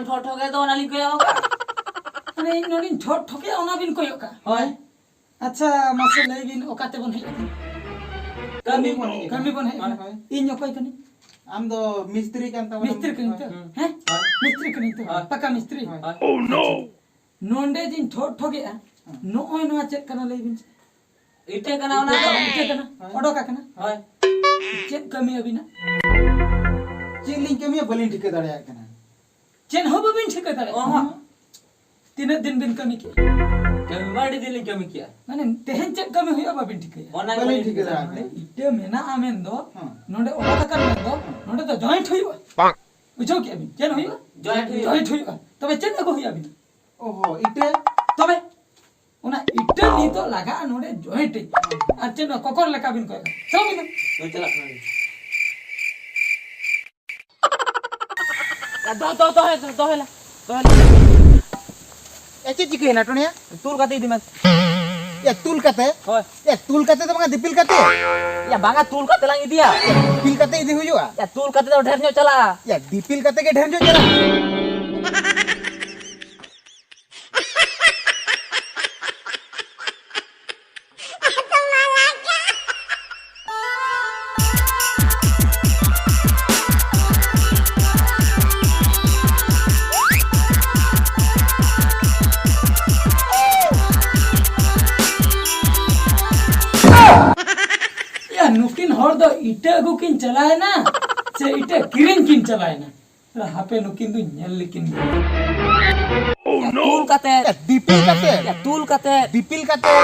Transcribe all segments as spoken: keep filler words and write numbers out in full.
ᱴᱷᱚ ᱴᱷᱚ ᱜᱮ ᱫᱚ ᱚᱱᱟ ᱞᱤᱧ ᱠᱚᱭᱚᱜ ᱠᱟᱜ᱾ ᱢᱟᱱᱮ ᱤᱧ ᱱᱚᱰᱮᱧ ᱴᱷᱚ ᱴᱷᱚ ᱠᱮᱜᱼᱟ, ᱚᱱᱟ ᱵᱤᱱ ᱠᱚᱭᱚᱜ ᱠᱟᱜ? ᱦᱳᱭ᱾ ᱟᱪᱪᱷᱟ, ᱢᱟᱥᱮ ᱞᱟᱹᱭ ᱵᱤᱱ, ᱚᱠᱟ ᱛᱮᱵᱚᱱ ᱦᱮᱡ ᱟᱠᱟᱱᱟ? ᱠᱟᱹᱢᱤ ᱵᱚᱱ ᱦᱮᱡ ᱟᱠᱟᱱᱟ᱾ ᱠᱟᱹᱢᱤ ᱵᱚᱱ ᱦᱮᱡ ᱟᱠᱟᱱᱟ᱾ ᱦᱳᱭ᱾ ᱤᱧ ᱚᱠᱚᱭ ᱠᱟᱹᱱᱟᱹᱧ? ᱟᱢ ᱫᱚ ᱢᱤᱥᱛᱨᱤ ᱠᱟᱱ ᱛᱟᱵᱚᱱᱟᱢ᱾ ᱢᱤᱥᱛᱨᱤ ᱠᱟᱹᱱᱟᱹᱧ ᱛᱚ? ᱦᱳᱭ᱾ ᱦᱮᱸ? ᱦᱳᱭ᱾ ᱢᱤᱥᱛᱨᱤ ᱠᱟᱹᱱᱟᱹᱧ ᱛᱚ? ᱦᱳᱭ᱾ ᱯᱟᱠᱟ ᱢᱤᱥᱛᱨᱤ? ᱦᱳᱭ᱾ ᱱᱚᱰᱮ ᱡᱤᱧ ᱴᱷᱚ ᱴᱷᱚ ᱠᱮᱜᱼᱟ, ᱦᱮᱸ᱾ ᱱᱚᱜᱼᱚᱭ ᱱᱚᱣᱟ ᱪᱮᱫ ᱠᱟᱱᱟ ᱞᱟᱹᱭ ᱵᱤᱱ ᱥᱮ? ᱤᱴᱟᱹ ᱠᱟᱱᱟ ᱚᱱᱟ ᱫᱚ᱾ ᱤᱴᱟᱹ ᱠᱟᱱᱟ, ᱦᱳᱭ᱾ ᱚᱰᱚᱠ ᱟᱠᱟᱱᱟ᱾ ᱦᱳᱭ᱾ ᱪᱮᱫ ᱠᱟᱹᱢᱤ ᱟᱹᱵᱤᱱᱟᱜ? ᱪᱮᱫ ᱞᱤᱧ ᱠᱟᱹᱢᱤᱭᱟ, ᱵᱟᱹᱞᱤᱧ ᱴᱷᱤᱠᱟᱹ ᱫᱟᱲᱮᱭᱟᱜ ᱠᱟᱱᱟ᱾ ᱪᱮᱫ ᱦᱚᱸ ᱵᱟᱹᱵᱤᱱ ᱴᱷᱤᱠᱟᱹ ᱫᱟᱲᱮᱭᱟᱜ ᱚᱦᱚᱸ᱾ ᱠᱟᱱᱟ᱾ ᱛᱤᱱᱟᱹᱜ ᱫᱤᱱ ᱵᱤᱱ ᱠᱟᱹᱢᱤ ᱠᱮᱜᱼᱟ? ᱠᱟᱹᱢᱤ ᱢᱟ ᱟᱹᱰᱤ ᱫᱤᱱ ᱞᱤᱧ ᱠᱟᱹᱢᱤ ᱠᱮᱜᱼᱟ᱾ ᱢᱟᱱᱮ ᱛᱮᱦᱮᱧ ᱪᱮᱫ ᱠᱟᱹᱢᱤ ᱦᱩᱭᱩᱜᱼᱟ ᱵᱟᱹᱵᱤᱱ ᱴᱷᱤᱠᱟᱹᱭᱟ? ᱚᱱᱟ ᱵᱟᱹᱞᱤᱧ ᱜᱮ ᱴᱷᱤᱠᱟᱹ ᱫᱟᱲᱮᱭᱟᱜ ᱠᱟᱱᱟ᱾ ᱤᱴᱟᱹ ᱢᱮᱱᱟᱜᱼᱟ ᱢᱮᱱ ᱫᱚ, ᱦᱮᱸ᱾ ᱱᱚᱰᱮ ᱚᱰᱚᱠ ᱟᱠᱟᱱ ᱢᱮᱱ ᱫᱚ, ᱱᱚᱰᱮ ᱫᱚ ᱡᱚᱭᱮᱱᱴ ᱦᱩᱭᱩᱜᱼᱟ᱾ ᱵᱟᱝ᱾ ᱵᱩᱡᱷᱟᱹᱣ ᱠᱮᱜᱼᱟ ᱵᱤᱱ? ᱪᱮᱫ ᱦᱩᱭᱩᱜᱼᱟ? ᱡᱚᱭᱮᱱᱴ ᱦᱩᱭᱩᱜᱼᱟ᱾ ᱡᱚᱭᱮᱱᱴ ᱦᱩᱭᱩᱜᱼᱟ᱾ ᱛᱚᱵᱮ ᱪᱮᱫ ᱟᱹᱜᱩ ᱦᱩᱭᱩᱜᱼᱟ ᱟᱹᱵᱤᱱ? ᱚᱦᱚ, ᱤᱴᱟᱹ? ᱛᱚᱵᱮ ᱚᱱᱟ ᱤᱴᱟᱹ ᱱᱤᱛᱚᱜ ᱞᱟᱜᱟᱜᱼᱟ ᱱᱚᱰᱮ ᱡᱚᱭᱮᱱᱴ ᱨᱮ᱾ ᱟᱨ ᱪᱮᱫ ᱱᱚᱣᱟ ᱠᱚᱠᱚᱨ ᱞᱮᱠᱟ ᱵᱤᱱ ᱠᱚᱭᱚᱜ ᱠᱟᱱᱟ? ᱪᱟᱞᱟᱜ ᱵᱤᱱ᱾ ᱦᱳᱭ, ᱪᱟᱞᱟᱜ ᱠᱟᱱᱟᱞᱤᱧ᱾ ᱭᱟ, ᱫᱚᱦᱚ, ᱫᱚᱦᱚ, ᱫᱚᱦᱚᱭ, ᱫᱚᱦᱚᱭ ᱞᱟ, ᱫᱚᱦᱚᱭ ᱞᱟ᱾ ᱮ, ᱪᱮᱫ ᱪᱤᱠᱟᱹᱭᱮᱱᱟ, ᱴᱚᱱᱤᱭᱟ? ᱛᱩᱞ ᱠᱟᱛᱮ ᱤᱫᱤ ᱢᱮ᱾ ᱭᱟ, ᱛᱩᱞ ᱠᱟᱛᱮ? ᱦᱳᱭ᱾ ᱭᱟ, ᱛᱩᱞ ᱠᱟᱛᱮ ᱫᱚ ᱵᱟᱝᱟ, ᱫᱤᱯᱤᱞ ᱠᱟᱛᱮ᱾ ᱭᱟ, ᱵᱟᱝᱟ, ᱛᱩᱞ ᱠᱟᱛᱮ ᱞᱟᱝ ᱤᱫᱤᱭᱟ᱾ ᱭᱟ, ᱫᱤᱯᱤᱞ ᱠᱟᱛᱮ ᱤᱫᱤ ᱦᱩᱭᱩᱜᱼᱟ? ᱭᱟ, ᱛᱩᱞ ᱠᱟᱛᱮ ᱫᱚ ᱰᱷᱮᱨ ᱧᱚᱜ ᱪᱟᱞᱟᱜᱼᱟ᱾ ᱭᱟ, ᱫᱤᱯᱤᱞ ᱠᱟᱛᱮ ᱜᱮ ᱰᱷᱮᱨ ᱧᱚᱜ ᱪᱟᱞᱟᱜᱼᱟ᱾ ᱭᱟ, ᱱᱩᱠᱤᱱ ᱦᱚᱲ ᱫᱚ ᱤᱴᱟᱹ ᱟᱹᱜᱩ ᱠᱤᱱ ᱪᱟᱞᱟᱣᱮᱱᱟ ᱥᱮ ᱤᱴᱟᱹ ᱠᱤᱨᱤᱧ ᱠᱤᱱ ᱪᱟᱞᱟᱣᱮᱱᱟ? ᱦᱟᱯᱮ ᱱᱩᱠᱤᱱ ᱫᱚᱧ ᱧᱮᱞ ᱞᱮᱠᱤᱱ ᱜᱮ᱾ ᱛᱩᱞ ᱠᱟᱛᱮ᱾ ᱭᱟ, ᱫᱤᱯᱤᱞ ᱠᱟᱛᱮ᱾ ᱭᱟ, ᱛᱩᱞ ᱠᱟᱛᱮ᱾ ᱫᱤᱯᱤᱞ ᱠᱟᱛᱮ᱾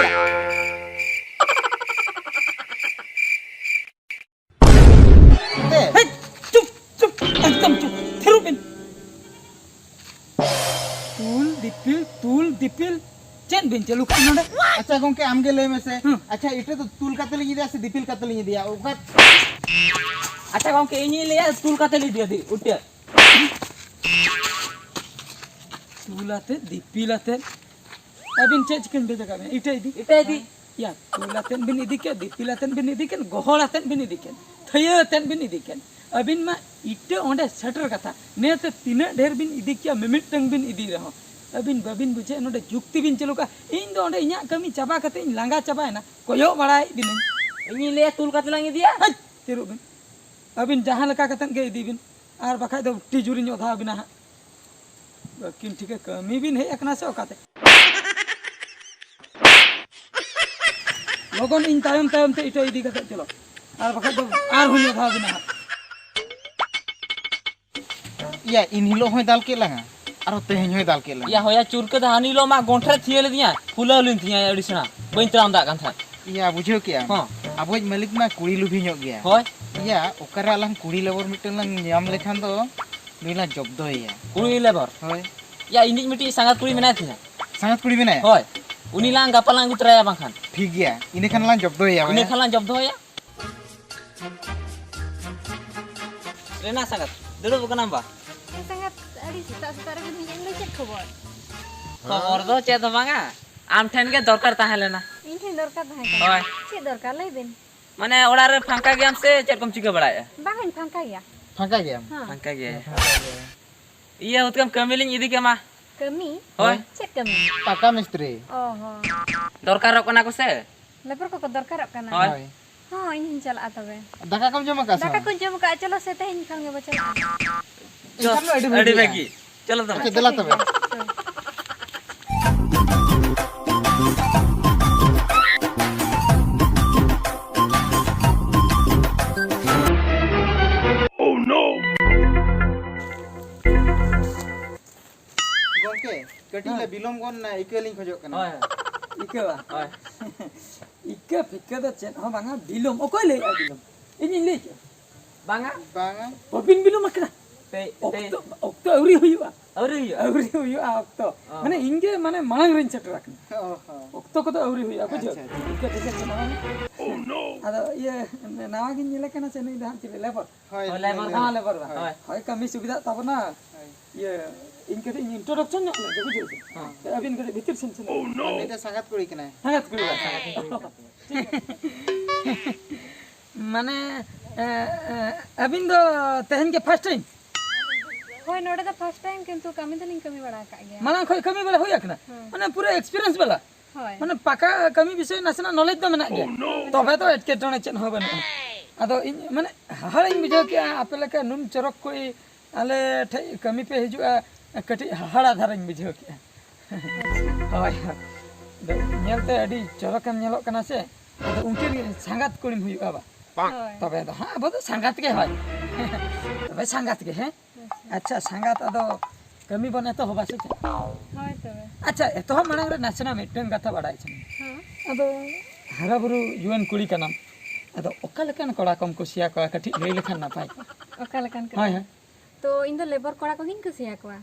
ᱦᱮᱡ, ᱪᱩᱯ, ᱪᱩᱯ, ᱮᱠᱫᱚᱢ ᱪᱩᱯ, ᱛᱷᱤᱨᱚᱜ ᱵᱤᱱ᱾ ᱛᱩᱞ ᱫᱤᱯᱤᱞ, ᱛᱩᱞ ᱫᱤᱯᱤᱞ, ᱪᱮᱫ ᱵᱤᱱ ᱪᱟᱹᱞᱩ ᱠᱟᱜᱼᱟ ᱱᱚᱰᱮ? ᱟᱪᱪᱷᱟ ᱜᱚᱝᱠᱮ, ᱟᱢ ᱜᱮ ᱞᱟᱹᱭ ᱢᱮᱥᱮ᱾ ᱦᱩᱸ᱾ ᱟᱪᱪᱷᱟ, ᱤᱴᱟᱹ ᱫᱚ ᱛᱩᱞ ᱠᱟᱛᱮ ᱞᱤᱧ ᱤᱫᱤᱭᱟ ᱥᱮ ᱫᱤᱯᱤᱞ ᱠᱟᱛᱮ ᱞᱤᱧ ᱤᱫᱤᱭᱟ? ᱚᱠᱟ? ᱟᱪᱪᱷᱟ ᱜᱚᱝᱠᱮ, ᱤᱧᱤᱧ ᱞᱟᱹᱭᱟ, ᱛᱩᱞ ᱠᱟᱛᱮ ᱞᱤᱧ ᱤᱫᱤᱭᱟ, ᱫᱤ, ᱩᱴᱟᱹ᱾ ᱛᱩᱞ ᱟᱛᱮ, ᱫᱤᱯᱤᱞ ᱟᱛᱮ᱾ ᱟᱹᱵᱤᱱ ᱪᱮᱫ ᱪᱤᱠᱟᱹᱧ ᱵᱷᱮᱡᱟ ᱠᱟᱜ ᱵᱮᱱᱟ? ᱤᱴᱟᱹ ᱤᱫᱤ? ᱤᱴᱟᱹ ᱤᱫᱤ᱾ ᱭᱟ, ᱛᱩᱞ ᱟᱛᱮᱫ ᱵᱤᱱ ᱤᱫᱤ ᱠᱮᱫ, ᱫᱤᱯᱤᱞ ᱟᱛᱮᱫ ᱵᱤᱱ ᱤᱫᱤ ᱠᱮᱫ, ᱜᱚᱦᱚᱲ ᱟᱛᱮᱫ ᱵᱤᱱ ᱤᱫᱤ ᱠᱮᱫ, ᱛᱷᱟᱹᱭᱟᱹ ᱟᱛᱮᱫ ᱵᱤᱱ ᱤᱫᱤ ᱠᱮᱫ᱾ ᱟᱹᱵᱤᱱ ᱢᱟ ᱤᱴᱟᱹ ᱚᱸᱰᱮ ᱥᱮᱴᱮᱨ ᱠᱟᱛᱷᱟ᱾ ᱱᱮᱛᱮ ᱛᱤᱱᱟᱹᱜ ᱰᱷᱮᱨ ᱵᱤᱱ ᱤᱫᱤ ᱠᱮᱭᱟ, ᱢᱤᱢᱤᱫᱴᱟᱝ ᱵᱤᱱ ᱤᱫᱤ ᱨᱮᱦᱚᱸ, ᱟᱹᱵᱤᱱ ᱵᱟᱹᱵᱤᱱ ᱵᱩᱡᱷᱟᱹᱣ, ᱱᱚᱰᱮ ᱡᱩᱠᱛᱤ ᱵᱤᱱ ᱪᱟᱹᱞᱩ ᱠᱟᱜᱼᱟ᱾ ᱤᱧ ᱫᱚ ᱚᱸᱰᱮ ᱤᱧᱟᱹᱜ ᱠᱟᱹᱢᱤ ᱪᱟᱵᱟ ᱠᱟᱛᱮ ᱤᱧ ᱞᱟᱸᱜᱟ ᱪᱟᱵᱟᱭᱮᱱᱟ, ᱠᱚᱭᱚᱜ ᱵᱟᱲᱟᱭᱮᱫ ᱵᱤᱱᱟᱹᱧ᱾ ᱤᱧᱤᱧ ᱞᱟᱹᱭᱟ, ᱛᱩᱞ ᱠᱟᱛᱮ ᱞᱟᱝ ᱤᱫᱤᱭᱟ᱾ ᱦᱟᱹᱴ! ᱛᱤᱨᱩᱜ ᱵᱤᱱ᱾ ᱟᱹᱵᱤᱱ ᱡᱟᱦᱟᱸ ᱞᱮᱠᱟ ᱠᱟᱛᱮᱫ ᱜᱮ ᱤᱫᱤ ᱵᱤᱱ, ᱟᱨ ᱵᱟᱠᱷᱟᱡ ᱫᱚ ᱴᱤᱡᱩᱨᱤᱧ ᱚᱫᱷᱟ ᱟᱹᱵᱤᱱᱟ ᱦᱟᱸᱜ᱾ ᱵᱟᱹᱠᱤᱱ ᱴᱷᱤᱠᱟᱹ, ᱠᱟᱹᱢᱤ ᱵᱤᱱ ᱦᱮᱡ ᱟᱠᱟᱱᱟ ᱥᱮ ᱚᱠᱟᱛᱮ? ᱞᱚᱜᱚᱱ ᱤᱧ ᱛᱟᱭᱚᱢ ᱛᱟᱭᱚᱢ ᱛᱮ ᱤᱴᱟᱹ ᱤᱫᱤ ᱠᱟᱛᱮᱫ ᱪᱚᱞᱚ, ᱟᱨ ᱵᱟᱠᱷᱟᱡ ᱫᱚ ᱟᱨᱦᱚᱸᱧ ᱚᱫᱷᱟ ᱟᱹᱵᱤᱱᱟ ᱦᱟᱸᱜ᱾ ᱤᱭᱟ, ᱤᱱ ᱦᱤᱞᱳᱜ ᱦᱚᱸᱭ ᱫᱟᱞ ᱠᱮᱫ ᱞᱟᱝᱟ, ᱟᱨᱦᱚᱸ ᱛᱮᱦᱮᱧ ᱦᱚᱸᱭ ᱫᱟᱞ ᱠᱮᱫ ᱞᱟᱝᱟ᱾ ᱤᱭᱟ, ᱦᱚᱭᱟ ᱪᱩᱨᱠᱟᱹ ᱫᱚ ᱦᱟᱹᱱᱤ ᱦᱤᱞᱳᱜ ᱢᱟ ᱜᱚᱱᱴᱷᱮ ᱨᱮ ᱛᱷᱤᱭᱟᱹ ᱞᱤᱫᱤᱧᱟ, ᱯᱷᱩᱞᱟᱹᱣ ᱞᱮᱱ ᱛᱤᱧᱟ ᱟᱹᱰᱤ ᱥᱮᱬᱟ, ᱵᱟᱹᱧ ᱛᱟᱲᱟᱢ ᱫᱟᱲᱮᱭᱟᱜ ᱠᱟᱱ ᱛᱟᱦᱮᱸᱫ᱾ ᱤᱭᱟ, ᱵᱩᱡᱷᱟᱹᱣ ᱠᱮᱜᱼᱟᱢ? ᱦᱚᱸ᱾ ᱟᱵᱚᱭᱤᱡ ᱢᱟᱹᱞᱤᱠ ᱢᱟ ᱠᱩᱲᱤ ᱞᱩᱵᱷᱤ ᱧᱚᱜ ᱜᱮᱭᱟ᱾ ᱦᱳᱭ᱾ ᱤᱭᱟ, ᱚᱠᱟᱨᱮ ᱟᱞᱟᱝ ᱠᱩᱲᱤ ᱞᱮᱵᱚᱨ ᱢᱤᱫᱴᱟᱝ ᱞᱟᱝ ᱧᱟᱢ ᱞᱮᱠᱷᱟᱱ ᱫᱚ ᱱᱩᱭ ᱞᱟᱝ ᱡᱚᱵᱫᱚᱭᱮᱭᱟ᱾ ᱠᱩᱲᱤ ᱞᱮᱵᱚᱨ? ᱦᱳᱭ᱾ ᱤᱭᱟ, ᱤᱧᱤᱡ ᱢᱤᱫᱴᱤᱡ ᱥᱟᱸᱜᱟᱛ ᱠᱩᱲᱤ ᱢᱮᱱᱟᱭ ᱛᱤᱧᱟ᱾ ᱥᱟᱸᱜᱟᱛ ᱠᱩᱲᱤ ᱢᱮᱱᱟᱭᱟ? ᱦᱳᱭ᱾ ᱩᱱᱤ ᱞᱟᱝ ᱜᱟᱯᱟ ᱞᱟᱝ ᱟᱹᱜᱩ ᱛᱚᱨᱟᱭᱟ ᱵᱟᱝᱠᱷᱟᱱ᱾ ᱴᱷᱤᱠ ᱜᱮᱭᱟ, ᱤᱱᱟᱹ ᱠᱷᱟᱱ ᱞᱟᱝ ᱡᱚᱵᱫᱚᱭᱮᱭᱟ ᱤᱱᱟᱹ ᱵᱚᱭᱦᱟ᱾ ᱠᱷᱟᱱ ᱞᱟᱝ ᱡᱚᱵᱫᱚᱭᱟ᱾ ᱨᱮᱱᱟ ᱥᱟᱸᱜᱟᱛ, ᱫᱩᱲᱩᱵ ᱟᱠᱟᱱᱟᱢ ᱵᱟ? ᱦᱮᱸ ᱥᱟᱸᱜᱟᱛ, ᱟᱹᱰᱤ ᱥᱮᱛᱟᱜ ᱥᱮᱛᱟᱜ ᱨᱮᱵᱤᱱ ᱦᱮᱡ ᱮᱱ ᱫᱚ, ᱪᱮᱫ ᱠᱷᱚᱵᱚᱨ? ᱠᱷᱚᱵᱚᱨ ᱫᱚ ᱪᱮᱫ ᱦᱚᱸ ᱵᱟᱝᱟ, ᱟᱢ ᱴᱷᱮᱱ ᱜᱮ ᱫᱚᱨᱠᱟᱨ ᱛᱟᱦᱮᱸ ᱞᱮᱱᱟ᱾ ᱤᱧ ᱴᱷᱮᱱ ᱫᱚᱨᱠᱟᱨ ᱛᱟᱦᱮᱸ ᱠᱟᱱᱟ? ᱦᱳᱭ᱾ ᱪᱮᱫ ᱫᱚᱨᱠᱟᱨ, ᱞᱟᱹᱭ ᱵᱤᱱ᱾ ᱢᱟᱱᱮ, ᱚᱲᱟᱜ ᱨᱮ ᱯᱷᱟᱸᱠᱟ ᱜᱮᱭᱟᱢ ᱥᱮ ᱪᱮᱫ ᱠᱚᱢ ᱪᱤᱠᱟᱹ ᱵᱟᱲᱟᱭᱮᱫᱼᱟ? ᱵᱟᱝ, ᱤᱧ ᱯᱷᱟᱸᱠᱟ ᱜᱮᱭᱟ᱾ ᱯᱷᱟᱸᱠᱟ ᱜᱮᱭᱟᱢ? ᱦᱮᱸ᱾ ᱯᱷᱟᱸᱠᱟ ᱜᱮᱭᱟ᱾ ᱤᱭᱟᱹ, ᱦᱩᱛᱠᱟᱹᱢ ᱠᱟᱹᱢᱤ ᱞᱤᱧ ᱤᱫᱤ ᱠᱮᱢᱟ᱾ ᱠᱟᱹᱢᱤ? ᱦᱳᱭ᱾ ᱪᱮᱫ ᱠᱟᱹᱢᱤ? ᱯᱟᱠᱟ ᱢᱤᱥᱛᱨᱤ᱾ ᱚ ᱦᱚᱸ᱾ ᱫᱚᱨᱠᱟᱨᱚᱜ ᱠᱟᱱᱟ ᱠᱚ ᱥᱮ᱾ ᱞᱮᱵᱚᱨ ᱠᱚᱠᱚ ᱫᱚᱨᱠᱟᱨᱚᱜ ᱠᱟᱱᱟ? ᱦᱳᱭ᱾ ᱦᱳᱭ᱾ ᱦᱚᱸ, ᱤᱧ ᱦᱚᱸᱧ ᱪᱟᱞᱟᱜᱼᱟ ᱛᱚᱵᱮ᱾ ᱫᱟᱠᱟ ᱠᱚᱢ ᱡᱚᱢ ᱟᱠᱟᱫᱼᱟ ᱥᱮ ᱫᱟᱠᱟ ᱵᱟᱝ? ᱠᱚᱧ ᱡᱚᱢ ᱟᱠᱟᱫᱼᱟ, ᱪᱚᱞᱚ ᱥᱮ ᱛᱮᱦᱮᱧ ᱠᱷᱚᱱ ᱜᱮᱵᱚ ᱪᱟᱞᱟᱜᱼᱟ᱾ ᱮᱱᱠᱷᱟᱱ ᱫᱚ ᱟᱹᱰᱤ ᱟᱹᱰᱤ ᱵᱷᱟᱹᱜᱤᱜᱼᱟ᱾ ᱵᱷᱟᱹᱜᱤ᱾ ᱪᱚᱞᱚ ᱛᱚᱵᱮ᱾ ᱟᱪᱪᱷᱟ, ᱫᱮᱞᱟ ᱛᱚᱵᱮ᱾ ᱦᱳᱭ᱾ ᱜᱚᱝᱠᱮ, ᱠᱟᱹᱴᱤᱡ ᱞᱮ ᱦᱮᱸ᱾ ᱵᱤᱞᱚᱢ ᱜᱚᱫ ᱮᱱᱟ, ᱤᱠᱟᱹ ᱞᱤᱧ ᱠᱷᱚᱡᱚᱜ ᱠᱟᱱᱟ᱾ ᱦᱳᱭ, ᱦᱳᱭ᱾ ᱤᱠᱟᱹ ᱵᱟ? ᱦᱳᱭ᱾ ᱤᱠᱟᱹ ᱯᱷᱤᱠᱟᱹ ᱫᱚ ᱪᱮᱫ ᱦᱚᱸ ᱵᱟᱝᱟ, ᱵᱤᱞᱚᱢ᱾ ᱚᱠᱚᱭ ᱞᱟᱹᱭᱮᱫᱼᱟ ᱵᱤᱞᱚᱢ? ᱤᱧᱤᱧ ᱞᱟᱹᱭ ᱠᱮᱫᱼᱟ? ᱵᱟᱝᱟ᱾ ᱵᱟᱝᱟ᱾ ᱵᱟᱹᱵᱤᱱ ᱵᱤᱞᱚᱢ ᱟᱠᱟᱱᱟ? ᱛᱮ-, ᱛᱮ- ᱚᱠᱛᱚ, ᱚᱠᱛᱚ ᱟᱹᱣᱨᱤ ᱦᱩᱭᱩᱜᱼᱟ᱾ ᱟᱹᱣᱨᱤ ᱦᱩᱭᱩᱜᱼᱟ? ᱟᱹᱣᱨᱤ ᱦᱩᱭᱩᱜᱼᱟ ᱚᱠᱛᱚ᱾ ᱚ᱾ ᱢᱟᱱᱮ ᱤᱧ ᱜᱮ ᱢᱟᱱᱮ ᱢᱟᱲᱟᱝ ᱨᱤᱧ ᱥᱮᱴᱮᱨ ᱟᱠᱟᱱᱟ᱾ ᱚ ᱦᱚᱸ᱾ ᱚᱠᱛᱚ ᱠᱚᱫᱚ ᱟᱹᱣᱨᱤ ᱦᱩᱭᱩᱜᱼᱟ, ᱵᱩᱡᱷᱟᱹᱣ? ᱟᱪᱪᱷᱟ, ᱟᱪᱪᱷᱟ᱾ ᱤᱱᱠᱟᱹ ᱴᱷᱤᱠ ᱟᱪᱷᱮ ᱢᱟᱲᱟᱝ᱾ Oh no! ᱟᱫᱚ ᱤᱭᱟᱹ, ᱱᱟᱣᱟ ᱜᱤᱧ ᱧᱮᱞᱮ ᱠᱟᱱᱟ ᱥᱮ ᱱᱩᱭ ᱫᱚ ᱦᱟᱸᱜ ᱪᱮᱫ ᱞᱮᱵᱚᱨ? ᱦᱳᱭ, ᱦᱳᱭ, ᱞᱮᱵᱚᱨ ᱞᱮᱵᱚᱨ᱾ ᱠᱟᱱᱟ, ᱞᱮᱵᱚᱨ ᱫᱚ᱾ ᱦᱳᱭ᱾ ᱦᱳᱭ, ᱠᱟᱹᱢᱤ ᱥᱩᱵᱤᱫᱷᱟᱜ ᱛᱟᱵᱚᱱᱟ᱾ ᱦᱳᱭ᱾ ᱤᱭᱟᱹ, ᱤᱧ ᱠᱟᱹᱴᱤᱡ ᱤᱧ introduction ᱧᱚᱜ ᱞᱮᱱᱜᱮ, ᱵᱩᱡᱷᱟᱹᱣ ᱥᱮ? ᱦᱮᱸ᱾ ᱟᱹᱵᱤᱱ ᱠᱟᱹᱴᱤᱡ ᱵᱷᱤᱛᱤᱨ ᱥᱮᱱ ᱥᱮᱱᱚᱜ ᱵᱤᱱ᱾ ᱩᱱᱤ ᱫᱚ ᱥᱟᱸᱜᱟᱛ ᱠᱩᱲᱤ ᱠᱟᱱᱟᱭ᱾ ᱥᱟᱸᱜᱟᱛ ᱠᱩᱲᱤ ᱵᱟᱝ? ᱦᱮᱸ, ᱥᱟᱸᱜᱟᱛ ᱠᱩᱲᱤ ᱠᱟᱱ ᱛᱤᱧᱟ᱾ ᱢᱟᱱᱮ, ᱮ, ᱮ, ᱟᱹᱵᱤᱱ ᱫᱚ ᱛᱮᱦᱮᱧ ᱜᱮ first time? ᱦᱳᱭ, ᱱᱚᱰᱮ ᱫᱚ first time, ᱠᱤᱱᱛᱩ ᱠᱟᱹᱢᱤ ᱫᱚᱞᱤᱧ ᱠᱟᱹᱢᱤ ᱵᱟᱲᱟ ᱟᱠᱟᱫ ᱜᱮᱭᱟ᱾ ᱢᱟᱲᱟᱝ ᱠᱷᱚᱱ ᱠᱟᱹᱢᱤ ᱵᱟᱲᱟ ᱦᱩᱭ ᱟᱠᱟᱱᱟ? ᱦᱮᱸ᱾ ᱢᱟᱱᱮ ᱯᱩᱨᱟᱹ experience ᱵᱟᱞᱟ? ᱦᱳᱭ᱾ ᱢᱟᱱᱮ ᱯᱟᱠᱟ ᱠᱟᱹᱢᱤ ᱵᱤᱥᱚᱭ ᱱᱟᱥᱮᱱᱟᱜ knowledge ᱫᱚ ᱢᱮᱱᱟᱜ ᱜᱮᱭᱟ᱾ ᱛᱚᱵᱮ ᱫᱚ ᱮᱴᱠᱮᱴᱚᱬᱮ ᱪᱮᱫ ᱦᱚᱸ ᱵᱟᱹᱱᱩᱜᱼᱟ᱾ ᱟᱫᱚ ᱤᱧ ᱢᱟᱱᱮ ᱦᱟᱦᱟᱲᱟᱧ ᱵᱩᱡᱷᱟᱹᱣ ᱠᱮᱜᱼᱟ, ᱟᱯᱮ ᱞᱮᱠᱟ ᱱᱩᱱ ᱪᱚᱨᱚᱠ ᱠᱩᱲᱤ ᱟᱞᱮ ᱴᱷᱮᱡ ᱠᱟᱹᱢᱤ ᱯᱮ ᱦᱤᱡᱩᱜᱼᱟ, ᱠᱟᱹᱴᱤᱡ ᱦᱟᱦᱟᱲᱟ ᱫᱷᱟᱨᱟᱧ ᱵᱩᱡᱷᱟᱹᱣ ᱠᱮᱜᱼᱟ᱾ ᱦᱳᱭ, ᱦᱳᱭ᱾ ᱟᱫᱚ ᱧᱮᱞᱛᱮ ᱟᱹᱰᱤ ᱪᱚᱨᱚᱠᱮᱢ ᱧᱮᱞᱚᱜ ᱠᱟᱱᱟ ᱥᱮ, ᱟᱫᱚ ᱩᱱᱠᱤᱱ ᱜᱮ ᱥᱟᱸᱜᱟᱛ ᱠᱩᱲᱤᱢ ᱦᱩᱭᱩᱜᱼᱟ ᱵᱟ? ᱦᱳᱭ᱾ ᱛᱚᱵᱮ ᱫᱚ ᱦᱟᱸᱜ ᱟᱵᱚ ᱫᱚ ᱥᱟᱸᱜᱟᱛ ᱜᱮ ᱦᱳᱭ᱾ ᱛᱚᱵᱮ ᱥᱟᱸᱜᱟᱛ ᱜᱮ, ᱦᱮᱸ? ᱟᱪᱪᱷᱟ, ᱥᱟᱸᱜᱟᱛ, ᱟᱫᱚ ᱠᱟᱹᱢᱤ ᱵᱚᱱ ᱮᱛᱚᱦᱚᱵᱟ ᱥᱮ ᱪᱮᱫ? ᱦᱳᱭ ᱛᱚᱵᱮ᱾ ᱟᱪᱪᱷᱟ, ᱮᱛᱚᱦᱚᱵ ᱢᱟᱲᱟᱝ ᱨᱮ ᱱᱟᱥᱮᱱᱟᱜ ᱢᱤᱫᱴᱟᱝ ᱠᱟᱛᱷᱟ ᱵᱟᱲᱟᱭ ᱥᱟᱱᱟᱧᱟ᱾ ᱦᱮᱸ᱾ ᱟᱫᱚ ᱦᱟᱨᱟ ᱵᱩᱨᱩ ᱡᱩᱣᱟᱹᱱ ᱠᱩᱲᱤ ᱠᱟᱱᱟᱢ, ᱟᱫᱚ ᱚᱠᱟ ᱞᱮᱠᱟᱱ ᱠᱚᱲᱟ ᱠᱚᱢ ᱠᱩᱥᱤᱭᱟᱠᱚᱣᱟ? ᱠᱟᱹᱴᱤᱡ ᱞᱟᱹᱭ ᱞᱮᱠᱷᱟᱱ ᱱᱟᱯᱟᱭ ᱠᱚᱜᱼᱟ᱾ ᱚᱠᱟ ᱞᱮᱠᱟᱱ ᱠᱚᱲᱟ? ᱦᱳᱭ, ᱦᱳᱭ᱾ ᱛᱚ, ᱤᱧ ᱫᱚ ᱞᱮᱵᱚᱨ ᱠᱚᱲᱟ ᱠᱚᱜᱤᱧ ᱠᱩᱥᱤᱭᱟᱠᱚᱣᱟ᱾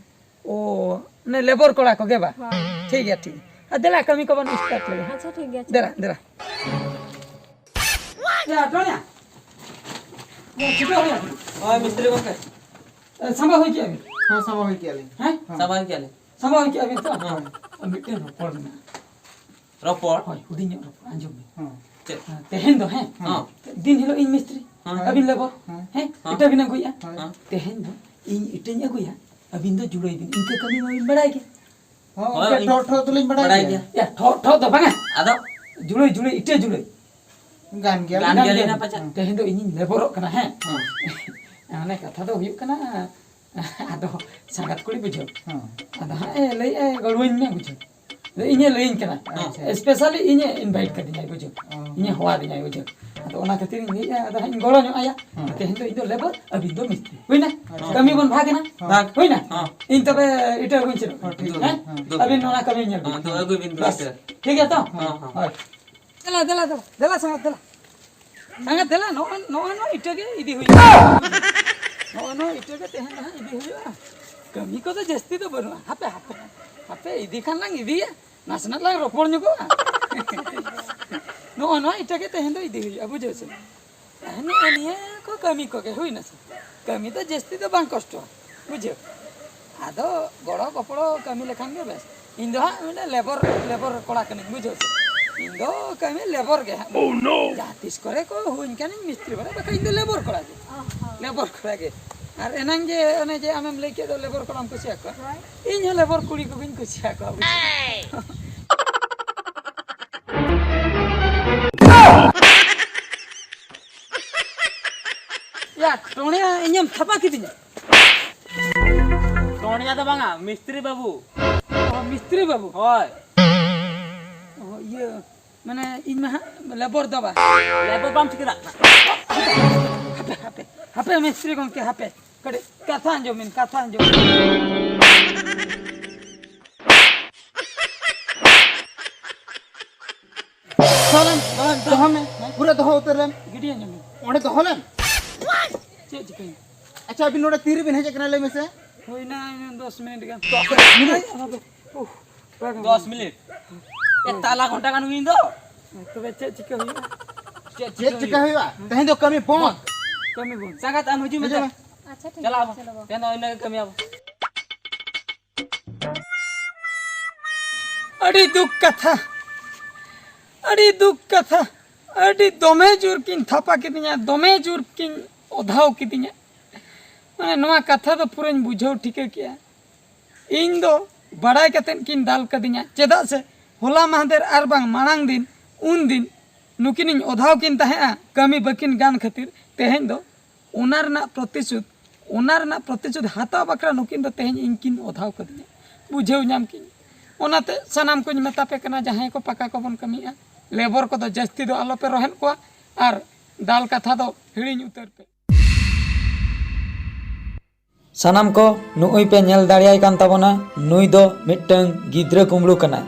ᱚ, ᱢᱟᱱᱮ ᱞᱮᱵᱚᱨ ᱠᱚᱲᱟ ᱠᱚᱜᱮ ᱵᱟ? ᱦᱳᱭ᱾ ᱴᱷᱤᱠ ᱜᱮᱭᱟ, ᱴᱷᱤᱠ ᱜᱮᱭᱟ᱾ ᱟᱨ ᱫᱮᱞᱟ, ᱠᱟᱹᱢᱤ ᱠᱚᱵᱚᱱ start ᱞᱮᱜᱮ, ᱦᱮᱸ? ᱟᱪᱪᱷᱟ, ᱴᱷᱤᱠ ᱜᱮᱭᱟ, ᱟᱪᱪᱷᱟ᱾ ᱫᱮᱞᱟ, ᱫᱮᱞᱟ᱾ ᱭᱟ, ᱴᱚᱱᱤᱭᱟ᱾ ᱭᱟ, ᱪᱷᱩᱴᱟᱹᱣ ᱦᱩᱭ ᱟᱠᱟᱱᱟ᱾ ᱦᱳᱭ, ᱢᱤᱥᱛᱨᱤ ᱜᱚᱢᱠᱮ᱾ ᱮ, ᱥᱟᱢᱵᱟ ᱦᱩᱭ ᱠᱮᱜᱼᱟ ᱵᱤᱱ? ᱦᱮᱸ, ᱥᱟᱢᱵᱟ ᱦᱩᱭ ᱠᱮᱜᱼᱟ ᱞᱤᱧ᱾ ᱦᱮᱸ? ᱦᱮᱸ᱾ ᱥᱟᱢᱵᱟ ᱦᱩᱭ ᱠᱮᱜᱼᱟ ᱞᱤᱧ᱾ ᱥᱟᱢᱵᱟ ᱦᱩᱭ ᱠᱮᱜᱼᱟ ᱵᱤᱱ ᱛᱚ? ᱦᱮᱸ᱾ ᱟᱨ ᱢᱤᱫᱴᱮᱱ ᱨᱚᱯᱚᱲ ᱢᱮᱱᱟᱜᱼᱟ᱾ ᱨᱚᱯᱚᱲ? ᱦᱳᱭ, ᱦᱩᱰᱤᱧ ᱧᱚᱜ ᱨᱚᱯᱚᱲ, ᱟᱸᱡᱚᱢ ᱵᱤᱱ᱾ ᱦᱮᱸ᱾ ᱪᱮᱫ? ᱦᱮᱸ, ᱛᱮᱦᱮᱧ ᱫᱚ, ᱦᱮᱸ? ᱦᱮᱸ᱾ ᱫᱤᱱ ᱦᱤᱞᱳᱜ ᱤᱧ ᱢᱤᱥᱛᱨᱤ, ᱦᱮᱸ᱾ ᱟᱹᱵᱤᱱ ᱞᱮᱵᱚᱨ, ᱦᱮᱸ᱾ ᱦᱮᱸ? ᱦᱮᱸ᱾ ᱤᱴᱟᱹ ᱵᱤᱱ ᱟᱹᱜᱩᱭᱟ᱾ ᱦᱮᱸ᱾ ᱛᱮᱦᱮᱧ ᱫᱚ ᱤᱧ ᱤᱴᱟᱹᱧ ᱟᱹᱜᱩᱭᱟ, ᱟᱹᱵᱤᱱ ᱫᱚ ᱡᱩᱲᱟᱹᱭ ᱵᱤᱱ᱾ ᱤᱱᱠᱟᱹ ᱠᱟᱹᱢᱤ ᱢᱟᱵᱤᱱ ᱵᱟᱲᱟᱭ ᱜᱮ᱾ ᱦᱚᱸ, ᱦᱳᱭ, ᱜᱚᱢᱠᱮ, ᱤᱧ ᱴᱷᱚᱜ ᱴᱷᱚᱜ ᱫᱚᱞᱤᱧ ᱵᱟᱲᱟᱭ ᱵᱟᱲᱟᱭ ᱜᱮᱭᱟ᱾ ᱜᱮᱭᱟ᱾ ᱭᱟ, ᱴᱷᱚᱜ ᱴᱷᱚᱜ ᱫᱚ ᱵᱟᱝᱟ᱾ ᱟᱫᱚ? ᱡᱩᱲᱟᱹᱭ, ᱡᱩᱲᱟᱹᱭ, ᱤᱴᱟᱹ ᱡᱩᱲᱟᱹᱭ᱾ ᱜᱟᱱ ᱜᱮᱭᱟᱞᱤᱧ᱾ ᱜᱟᱱ ᱜᱟᱱ ᱜᱮᱭᱟᱞᱤᱧ ᱜᱮᱭᱟᱞᱤᱧ᱾ ᱱᱟᱯᱟᱭ ᱪᱮ? ᱛᱮᱦᱮᱧ ᱫᱚ ᱤᱧᱤᱧ ᱞᱮᱵᱚᱨᱚᱜ ᱠᱟᱱᱟ, ᱦᱮᱸ? ᱦᱮᱸ᱾ ᱢᱟᱱᱮ ᱠᱟᱛᱷᱟ ᱫᱚ ᱦᱩᱭᱩᱜ ᱠᱟᱱᱟ, ᱟᱫᱚ ᱥᱟᱸᱜᱟᱛ ᱠᱩᱲᱤ ᱵᱩᱡᱷᱟᱹᱣ᱾ ᱦᱮᱸ᱾ ᱟᱫᱚ ᱦᱟᱸᱜ ᱮ ᱞᱟᱹᱭᱮᱜᱼᱟᱭ, ᱜᱚᱲᱚᱣᱟᱹᱧ ᱢᱮ ᱵᱩᱡᱷᱟᱹᱣ᱾ ᱟᱫᱚ ᱤᱧᱮ ᱞᱟᱹᱭᱟᱹᱧ ᱠᱟᱱᱟ᱾ ᱟᱪᱪᱷᱟ᱾ Specially ᱤᱧᱮ invite ᱠᱟᱫᱤᱧᱟᱭ ᱵᱩᱡᱷᱟᱹᱣ᱾ ᱚ᱾ ᱤᱧᱮ ᱦᱚᱦᱚ ᱟᱫᱤᱧᱟᱭ ᱵᱩᱡᱷᱟᱹᱣ᱾ ᱟᱫᱚ ᱚᱱᱟ ᱠᱷᱟᱹᱛᱤᱨ ᱤᱧ ᱞᱟᱹᱭᱮᱜᱼᱟ, ᱟᱫᱚ ᱦᱟᱸᱜ ᱤᱧ ᱜᱚᱲᱚ ᱧᱚᱜ ᱟᱭᱟ᱾ ᱦᱮᱸ᱾ ᱛᱮᱦᱮᱧ ᱫᱚ ᱤᱧ ᱫᱚ ᱞᱮᱵᱚᱨ, ᱟᱹᱵᱤᱱ ᱫᱚ ᱢᱤᱥᱛᱨᱤ᱾ ᱦᱩᱭᱱᱟ? ᱟᱪᱪᱷᱟ᱾ ᱠᱟᱹᱢᱤ ᱵᱚᱱ ᱵᱷᱟᱜᱽ ᱮᱱᱟ? ᱵᱷᱟᱜᱽ᱾ ᱦᱩᱭᱱᱟ? ᱦᱮᱸ᱾ ᱤᱧ ᱛᱚᱵᱮ ᱤᱴᱟᱹ ᱟᱹᱜᱩᱧ ᱪᱮᱫ? ᱦᱮᱸ, ᱴᱷᱤᱠ ᱜᱮᱭᱟ᱾ ᱦᱮᱸ? ᱦᱮᱸ᱾ ᱟᱹᱵᱤᱱ ᱚᱱᱟ ᱠᱟᱹᱢᱤ ᱧᱮᱞ ᱵᱤᱱ᱾ ᱦᱮᱸ, ᱛᱚ ᱟᱹᱜᱩᱭ ᱵᱤᱱ ᱵᱟᱥ᱾ ᱤᱴᱟᱹ᱾ ᱴᱷᱤᱠ ᱜᱮᱭᱟ ᱛᱚ? ᱦᱮᱸ, ᱦᱮᱸ᱾ ᱦᱳᱭ᱾ ᱫᱮᱞᱟ, ᱫᱮᱞᱟ, ᱫᱮᱞᱟ, ᱫᱮᱞᱟ, ᱥᱟᱸᱜᱟᱛ, ᱫᱮᱞᱟ᱾ ᱥᱟᱸᱜᱟᱛ, ᱫᱮᱞᱟ, ᱱᱚᱜᱼᱚᱭ, ᱱᱚᱜᱼᱚᱭ ᱱᱚᱣᱟ ᱤᱴᱟᱹ ᱜᱮ ᱤᱫᱤ ᱦᱩᱭᱩᱜᱼᱟ᱾ ᱱᱚᱜᱼᱚᱭ ᱱᱚᱣᱟ ᱤᱴᱟᱹ ᱜᱮ ᱛᱮᱦᱮᱧ ᱫᱚ ᱦᱟᱸᱜ ᱤᱫᱤ ᱦᱩᱭᱩᱜᱼᱟ᱾ ᱠᱟᱹᱢᱤ ᱠᱚᱫᱚ ᱡᱟᱹᱥᱛᱤ ᱫᱚ ᱵᱟᱹᱱᱩᱜᱼᱟ᱾ ᱦᱟᱯᱮ, ᱦᱟᱯᱮ, ᱦᱟᱯᱮ, ᱤᱫᱤ ᱠᱷᱟᱱ ᱞᱟᱝ ᱤᱫᱤᱭᱟ, ᱱᱟᱥᱮᱱᱟᱜ ᱞᱟᱝ ᱨᱚᱯᱚᱲ ᱧᱚᱜᱚᱜᱼᱟ᱾ ᱱᱚᱜᱼᱚᱭ ᱱᱚᱣᱟ ᱤᱴᱟᱹ ᱜᱮ ᱛᱮᱦᱮᱧ ᱫᱚ ᱤᱫᱤ ᱦᱩᱭᱩᱜᱼᱟ, ᱵᱩᱡᱷᱟᱹᱣ ᱥᱮ? ᱱᱮᱜᱼᱮ ᱱᱤᱭᱟᱹ ᱠᱚ ᱠᱟᱹᱢᱤ ᱠᱚᱜᱮ ᱦᱩᱭᱱᱟ ᱥᱮ? ᱠᱟᱹᱢᱤ ᱫᱚ ᱡᱟᱹᱥᱛᱤ ᱫᱚ ᱵᱟᱝ ᱠᱚᱥᱴᱚᱣᱟ, ᱵᱩᱡᱷᱟᱹᱣ᱾ ᱟᱫᱚ ᱜᱚᱲᱚ ᱜᱚᱯᱚᱲᱚ ᱠᱟᱹᱢᱤ ᱞᱮᱠᱷᱟᱱ ᱜᱮ ᱵᱮᱥ᱾ ᱤᱧ ᱫᱚ ᱦᱟᱸᱜ ᱢᱤᱫᱴᱮᱱ ᱞᱮᱵᱚᱨ, ᱞᱮᱵᱚᱨ ᱠᱚᱲᱟ ᱠᱟᱹᱱᱟᱹᱧ, ᱵᱩᱡᱷᱟᱹᱣ ᱥᱮ? ᱤᱧ ᱫᱚ ᱠᱟᱹᱢᱤ ᱞᱮᱵᱚᱨ ᱜᱮ ᱦᱟᱸᱜ᱾ ᱡᱟᱦᱟᱸ ᱛᱤᱥ ᱠᱚᱨᱮ ᱠᱚ ᱦᱩᱭ ᱠᱟᱱᱤᱧ ᱢᱤᱥᱛᱨᱤ ᱵᱟᱞᱟ, ᱵᱟᱠᱷᱟᱱ ᱤᱧ ᱫᱚ ᱞᱮᱵᱚᱨ ᱠᱚᱲᱟ ᱜᱮ᱾ ᱞᱮᱵᱚᱨ ᱠᱚᱲᱟ ᱜᱮ᱾ ᱟᱨ ᱮᱱᱟᱝ ᱡᱮ ᱚᱱᱮ ᱡᱮ ᱟᱢᱮᱢ ᱞᱟᱹᱭ ᱠᱮᱫ ᱫᱚ ᱞᱮᱵᱚᱨ ᱠᱚᱲᱟᱢ ᱠᱩᱥᱤᱭᱟᱠᱚᱣᱟ, ᱤᱧ ᱦᱚᱸ ᱞᱮᱵᱚᱨ ᱠᱩᱲᱤ ᱠᱚᱜᱮᱧ ᱠᱩᱥᱤᱭᱟᱠᱚᱣᱟ᱾ ᱭᱟ, ᱴᱚᱬᱮ, ᱤᱧᱮᱢ ᱛᱷᱟᱯᱟ ᱠᱤᱫᱤᱧᱟ᱾ ᱴᱚᱬᱮ ᱫᱚ ᱵᱟᱝᱟ, ᱢᱤᱥᱛᱨᱤ ᱵᱟᱹᱵᱩ᱾ ᱚ, ᱢᱤᱥᱛᱨᱤ ᱵᱟᱹᱵᱩ? ᱦᱳᱭ᱾ ᱚ, ᱤᱭᱟᱹ, ᱢᱟᱱᱮ, ᱤᱧ ᱢᱟ ᱦᱟᱸᱜ ᱞᱮᱵᱚᱨ ᱫᱚ ᱵᱟᱝ᱾ ᱞᱮᱵᱚᱨ ᱵᱟᱢ ᱴᱷᱤᱠᱟᱹ ᱫᱟᱲᱮᱭᱟᱜ ᱠᱟᱱᱟ᱾ ᱦᱟᱯᱮ, ᱦᱟᱯᱮ, ᱦᱟᱯᱮ, ᱢᱤᱥᱛᱨᱤ ᱜᱚᱢᱠᱮ, ᱦᱟᱯᱮ᱾ ᱠᱟᱹᱴᱤᱡ ᱠᱟᱛᱷᱟ ᱟᱸᱡᱚᱢ ᱵᱤᱱ, ᱠᱟᱛᱷᱟ ᱟᱸᱡᱚᱢ ᱵᱤᱱ᱾ ᱫᱚᱦᱚ ᱞᱮᱢ, ᱫᱚᱦᱚ ᱞᱮᱢ, ᱫᱚᱦᱚ ᱢᱮ᱾ ᱯᱩᱨᱟᱹ ᱫᱚᱦᱚ ᱩᱛᱟᱹᱨ ᱞᱮᱢ᱾ ᱜᱤᱰᱤ ᱟᱸᱡᱚᱢ ᱵᱤᱱ᱾ ᱚᱸᱰᱮ ᱫᱚᱦᱚ ᱞᱮᱢ᱾ ᱪᱮᱫ ᱪᱤᱠᱟᱹᱭᱮᱱᱟ? ᱟᱪᱪᱷᱟ, ᱟᱹᱵᱤᱱ ᱱᱚᱰᱮ ᱛᱤ ᱨᱮᱵᱤᱱ ᱦᱮᱡ ᱟᱠᱟᱱᱟ, ᱞᱟᱹᱭ ᱢᱮᱥᱮ? ᱦᱩᱭᱱᱟ ᱫᱚᱥ ᱢᱤᱱᱤᱴ ᱜᱟᱱ᱾ ᱫᱚᱥ ᱢᱤᱱᱤᱴ? ᱦᱟᱯᱮ, ᱩᱦ, ᱵᱟᱝ ᱫᱚᱥ ᱢᱤᱱᱤᱴ? ᱮ, ᱛᱟᱞᱟ ᱜᱷᱚᱱᱴᱟ ᱜᱟᱱ ᱦᱩᱭᱮᱱ ᱫᱚ᱾ ᱛᱚᱵᱮ ᱪᱮᱫ ᱪᱤᱠᱟᱹ ᱦᱩᱭᱩᱜᱼᱟ? ᱪᱮᱫ ᱪᱮᱫ ᱪᱤᱠᱟᱹ ᱪᱤᱠᱟᱹ ᱦᱩᱭᱩᱜᱼᱟ? ᱛᱮᱦᱮᱧ ᱫᱚ ᱠᱟᱹᱢᱤ ᱵᱚᱱᱫ᱾ ᱠᱟᱹᱢᱤ ᱵᱚᱱᱫ᱾ ᱥᱟᱸᱜᱟᱛ ᱟᱢ ᱦᱤᱡᱩᱜ ᱢᱮ᱾ ᱦᱤᱡᱩᱜ ᱢᱮ᱾ ᱟᱪᱪᱷᱟ, ᱴᱷᱤᱠ ᱪᱟᱞᱟᱜ ᱟᱪᱷᱮ, ᱟᱵᱚ᱾ ᱪᱚᱞᱚ ᱵᱟᱵᱟ᱾ ᱛᱮᱦᱮᱧ ᱫᱚ ᱤᱱᱟᱹ ᱜᱮ ᱠᱟᱹᱢᱤᱭᱟᱵᱚ᱾ ᱟᱹᱰᱤ ᱫᱩᱠ ᱠᱟᱛᱷᱟ, ᱟᱹᱰᱤ ᱫᱩᱠ ᱠᱟᱛᱷᱟ, ᱟᱹᱰᱤ ᱫᱚᱢᱮ ᱡᱳᱨ ᱠᱤᱱ ᱛᱷᱟᱯᱟ ᱠᱤᱫᱤᱧᱟ, ᱫᱚᱢᱮ ᱡᱳᱨ ᱠᱤᱱ ᱚᱫᱷᱟᱣ ᱠᱤᱫᱤᱧᱟ᱾ ᱢᱟᱱᱮ, ᱱᱚᱣᱟ ᱠᱟᱛᱷᱟ ᱫᱚ ᱯᱩᱨᱟᱹᱧ ᱵᱩᱡᱷᱟᱹᱣ ᱴᱷᱤᱠᱟᱹ ᱠᱮᱜᱼᱟ᱾ ᱤᱧ ᱫᱚ ᱵᱟᱲᱟᱭ ᱠᱟᱛᱮᱫ ᱠᱤᱱ ᱫᱟᱞ ᱠᱟᱫᱤᱧᱟ, ᱪᱮᱫᱟᱜ ᱥᱮ ᱦᱚᱞᱟ ᱢᱟᱦᱫᱮᱨ ᱟᱨ ᱵᱟᱝ ᱢᱟᱲᱟᱝ ᱫᱤᱱ, ᱩᱱ ᱫᱤᱱ ᱱᱩᱠᱤᱱᱤᱧ ᱚᱫᱷᱟᱣ ᱠᱤᱱ ᱛᱟᱦᱮᱸᱜᱼᱟ, ᱠᱟᱹᱢᱤ ᱵᱟᱹᱠᱤᱱ ᱜᱟᱱ ᱠᱷᱟᱹᱛᱤᱨ᱾ ᱛᱮᱦᱮᱧ ᱫᱚ ᱚᱱᱟ ᱨᱮᱱᱟᱜ ᱯᱨᱚᱛᱤᱥᱳᱫᱷ, ᱚᱱᱟ ᱨᱮᱱᱟᱜ ᱯᱨᱚᱛᱤᱥᱳᱫᱷ ᱦᱟᱛᱟᱣ ᱵᱟᱠᱷᱨᱟ ᱱᱩᱠᱤᱱ ᱫᱚ ᱛᱮᱦᱮᱧ ᱤᱧ ᱠᱤᱱ ᱚᱫᱷᱟᱣ ᱠᱟᱫᱤᱧᱟ, ᱵᱩᱡᱷᱟᱹᱣ ᱧᱟᱢ ᱠᱤᱧ᱾ ᱚᱱᱟᱛᱮ ᱥᱟᱱᱟᱢ ᱠᱚᱧ ᱢᱮᱛᱟ ᱯᱮ ᱠᱟᱱᱟ, ᱡᱟᱦᱟᱸᱭ ᱠᱚ ᱯᱟᱠᱟ ᱠᱚᱵᱚᱱ ᱠᱟᱹᱢᱤᱭᱮᱫᱼᱟ, ᱞᱮᱵᱚᱨ ᱠᱚᱫᱚ ᱡᱟᱹᱥᱛᱤ ᱫᱚ ᱟᱞᱚᱯᱮ ᱨᱚᱦᱮᱫ ᱠᱚᱣᱟ ᱟᱨ ᱫᱟᱞ ᱠᱟᱛᱷᱟ ᱫᱚ ᱦᱤᱲᱤᱧ ᱩᱛᱟᱹᱨ ᱯᱮ᱾ ᱥᱟᱱᱟᱢ ᱠᱚ ᱱᱩᱜᱼᱩᱭ ᱯᱮ ᱧᱮᱞ ᱫᱟᱲᱮᱭᱟᱭ ᱠᱟᱱ ᱛᱟᱵᱚᱱᱟ, ᱱᱩᱭ ᱫᱚ ᱢᱤᱫᱴᱟᱹᱝ ᱜᱤᱫᱽᱨᱟᱹ ᱠᱩᱢᱵᱽᱲᱩ ᱠᱟᱱᱟᱭ᱾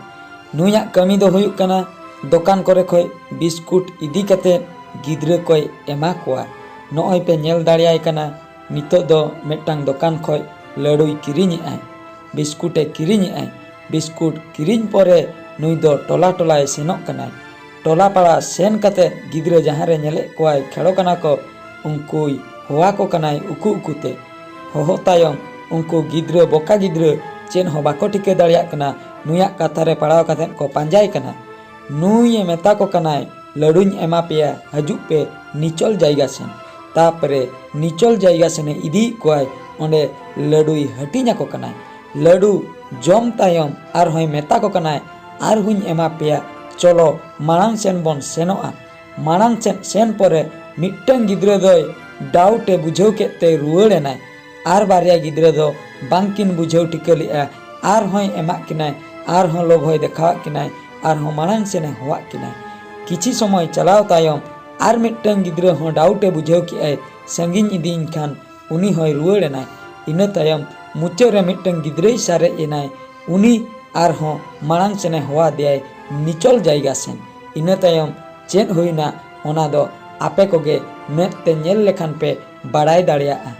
ᱱᱩᱭᱟᱜ ᱠᱟᱹᱢᱤ ᱫᱚ ᱦᱩᱭᱩᱜ ᱠᱟᱱᱟ ᱫᱚᱠᱟᱱ ᱠᱚᱨᱮ ᱠᱷᱚᱡ ᱵᱤᱥᱠᱩᱴ ᱤᱫᱤ ᱠᱟᱛᱮ ᱜᱤᱫᱽᱨᱟᱹ ᱠᱚᱭ ᱮᱢᱟ ᱠᱚᱣᱟ᱾ ᱱᱚᱜᱼᱚᱭ ᱯᱮ ᱧᱮᱞ ᱫᱟᱲᱮᱭᱟᱭ ᱠᱟᱱᱟ, ᱱᱤᱛᱚᱜ ᱫᱚ ᱢᱤᱫᱴᱟᱹᱝ ᱫᱚᱠᱟᱱ ᱠᱷᱚᱡ ᱞᱟᱹᱰᱩᱭ ᱠᱤᱨᱤᱧᱮᱜᱼᱟᱭ᱾ ᱵᱤᱥᱠᱩᱴᱮ ᱠᱤᱨᱤᱧᱮᱜᱼᱟᱭ᱾ ᱵᱤᱥᱠᱩᱴ ᱠᱤᱨᱤᱧ ᱯᱚᱨᱮ ᱱᱩᱭ ᱫᱚ ᱴᱚᱞᱟ ᱴᱚᱞᱟᱭ ᱥᱮᱱᱚᱜ ᱠᱟᱱᱟᱭ᱾ ᱴᱚᱞᱟ ᱯᱟᱲᱟ ᱥᱮᱱ ᱠᱟᱛᱮ ᱜᱤᱫᱽᱨᱟᱹ ᱡᱟᱦᱟᱸ ᱨᱮ ᱧᱮᱞᱮᱫ ᱠᱚᱣᱟᱭ ᱠᱷᱮᱲᱚ ᱠᱟᱱᱟ ᱠᱚ, ᱩᱱᱠᱩᱭ ᱦᱚᱦᱚ ᱟᱠᱚ ᱠᱟᱱᱟᱭ ᱩᱠᱩ ᱩᱠᱩ ᱛᱮ᱾ ᱦᱚᱦᱚ ᱛᱟᱭᱚᱢ ᱩᱱᱠᱩ ᱜᱤᱫᱽᱨᱟᱹ, ᱵᱚᱠᱟ ᱜᱤᱫᱽᱨᱟᱹ, ᱪᱮᱫ ᱦᱚᱸ ᱵᱟᱠᱚ ᱴᱷᱤᱠᱟᱹ ᱫᱟᱲᱮᱭᱟᱜ ᱠᱟᱱᱟ, ᱱᱩᱭᱟᱜ ᱠᱟᱛᱷᱟ ᱨᱮ ᱯᱟᱲᱟᱣ ᱠᱟᱛᱮ ᱠᱚ ᱯᱟᱸᱡᱟᱭ ᱠᱟᱱᱟ᱾ ᱱᱩᱭᱮ ᱢᱮᱛᱟ ᱠᱚ ᱠᱟᱱᱟᱭ, "ᱞᱟᱹᱰᱩᱧ ᱮᱢᱟ ᱯᱮᱭᱟ, ᱦᱤᱡᱩᱜ ᱯᱮ ᱱᱤᱪᱚᱞ ᱡᱟᱭᱜᱟ ᱥᱮᱱ᱾" ᱛᱟᱯᱚᱨᱮ ᱱᱤᱪᱚᱞ ᱡᱟᱭᱜᱟ ᱥᱮᱱᱮ ᱤᱫᱤᱭᱮᱫ ᱠᱚᱣᱟᱭ, ᱚᱸᱰᱮ ᱞᱟᱹᱰᱩᱭ ᱦᱟᱹᱴᱤᱧ ᱟᱠᱚ ᱠᱟᱱᱟᱭ᱾ ᱞᱟᱹᱰᱩ ᱡᱚᱢ ᱛᱟᱭᱚᱢ ᱟᱨᱦᱚᱸᱭ ᱢᱮᱛᱟ ᱠᱚ ᱠᱟᱱᱟᱭ, "ᱟᱨᱦᱚᱸᱧ ᱮᱢᱟ ᱯᱮᱭᱟ, ᱪᱚᱞᱚ ᱢᱟᱲᱟᱝ ᱥᱮᱱ ᱵᱚᱱ ᱥᱮᱱᱚᱜᱼᱟ᱾" ᱢᱟᱲᱟᱝ ᱥᱮᱫ ᱥᱮᱱ ᱯᱚᱨᱮ ᱢᱤᱫᱴᱟᱝ ᱜᱤᱫᱽᱨᱟᱹ ᱫᱚᱭ ᱰᱟᱣᱩᱴ ᱮ ᱵᱩᱡᱷᱟᱹᱣ ᱠᱮᱫ ᱛᱮ ᱨᱩᱣᱟᱹᱲ ᱮᱱᱟᱭ᱾ ᱟᱨ ᱵᱟᱨᱭᱟ ᱜᱤᱫᱽᱨᱟᱹ ᱫᱚ ᱵᱟᱝᱠᱤᱱ ᱵᱩᱡᱷᱟᱹᱣ ᱴᱷᱤᱠᱟᱹ ᱞᱮᱫᱼᱟ᱾ ᱟᱨᱦᱚᱸᱭ ᱮᱢᱟᱜ ᱠᱤᱱᱟᱭ, ᱟᱨᱦᱚᱸ ᱞᱚᱵᱷᱚᱭ ᱫᱮᱠᱷᱟᱣᱟᱫ ᱠᱤᱱᱟᱭ, ᱟᱨᱦᱚᱸ ᱢᱟᱲᱟᱝ ᱥᱮᱱᱮ ᱦᱚᱦᱚᱣᱟᱫ ᱠᱤᱱᱟᱭ᱾ ᱠᱤᱪᱷᱤ ᱥᱚᱢᱚᱭ ᱪᱟᱞᱟᱣ ᱛᱟᱭᱚᱢ ᱟᱨ ᱢᱤᱫᱴᱟᱝ ᱜᱤᱫᱽᱨᱟᱹ ᱦᱚᱸ ᱰᱟᱣᱩᱴ ᱮ ᱵᱩᱡᱷᱟᱹᱣ ᱠᱮᱫᱼᱟᱭ, ᱥᱟᱺᱜᱤᱧ ᱤᱫᱤᱭᱮᱱ ᱠᱷᱟᱱ ᱩᱱᱤ ᱦᱚᱸᱭ ᱨᱩᱣᱟᱹᱲ ᱮᱱᱟᱭ᱾ ᱤᱱᱟᱹ ᱛᱟᱭᱚᱢ ᱢᱩᱪᱟᱹᱫ ᱨᱮ ᱢᱤᱫᱴᱟᱝ ᱜᱤᱫᱽᱨᱟᱹᱭ ᱥᱟᱨᱮᱡ ᱮᱱᱟᱭ, ᱩᱱᱤ ᱟᱨᱦᱚᱸ ᱢᱟᱲᱟᱝ ᱥᱮᱱᱮ ᱦᱚᱦᱚᱣᱟᱫᱮᱭᱟᱭ ᱱᱤᱪᱚᱞ ᱡᱟᱭᱜᱟ ᱥᱮᱱ᱾ ᱤᱱᱟᱹ ᱛᱟᱭᱚᱢ ᱪᱮᱫ ᱦᱩᱭᱱᱟ, ᱚᱱᱟ ᱫᱚ ᱟᱯᱮ ᱠᱚᱜᱮ ᱢᱮᱫ ᱛᱮ ᱧᱮᱞ ᱞᱮᱠᱷᱟᱱ ᱯᱮ ᱵᱟᱲᱟᱭ ᱫᱟᱲᱮᱭᱟᱜᱼᱟ᱾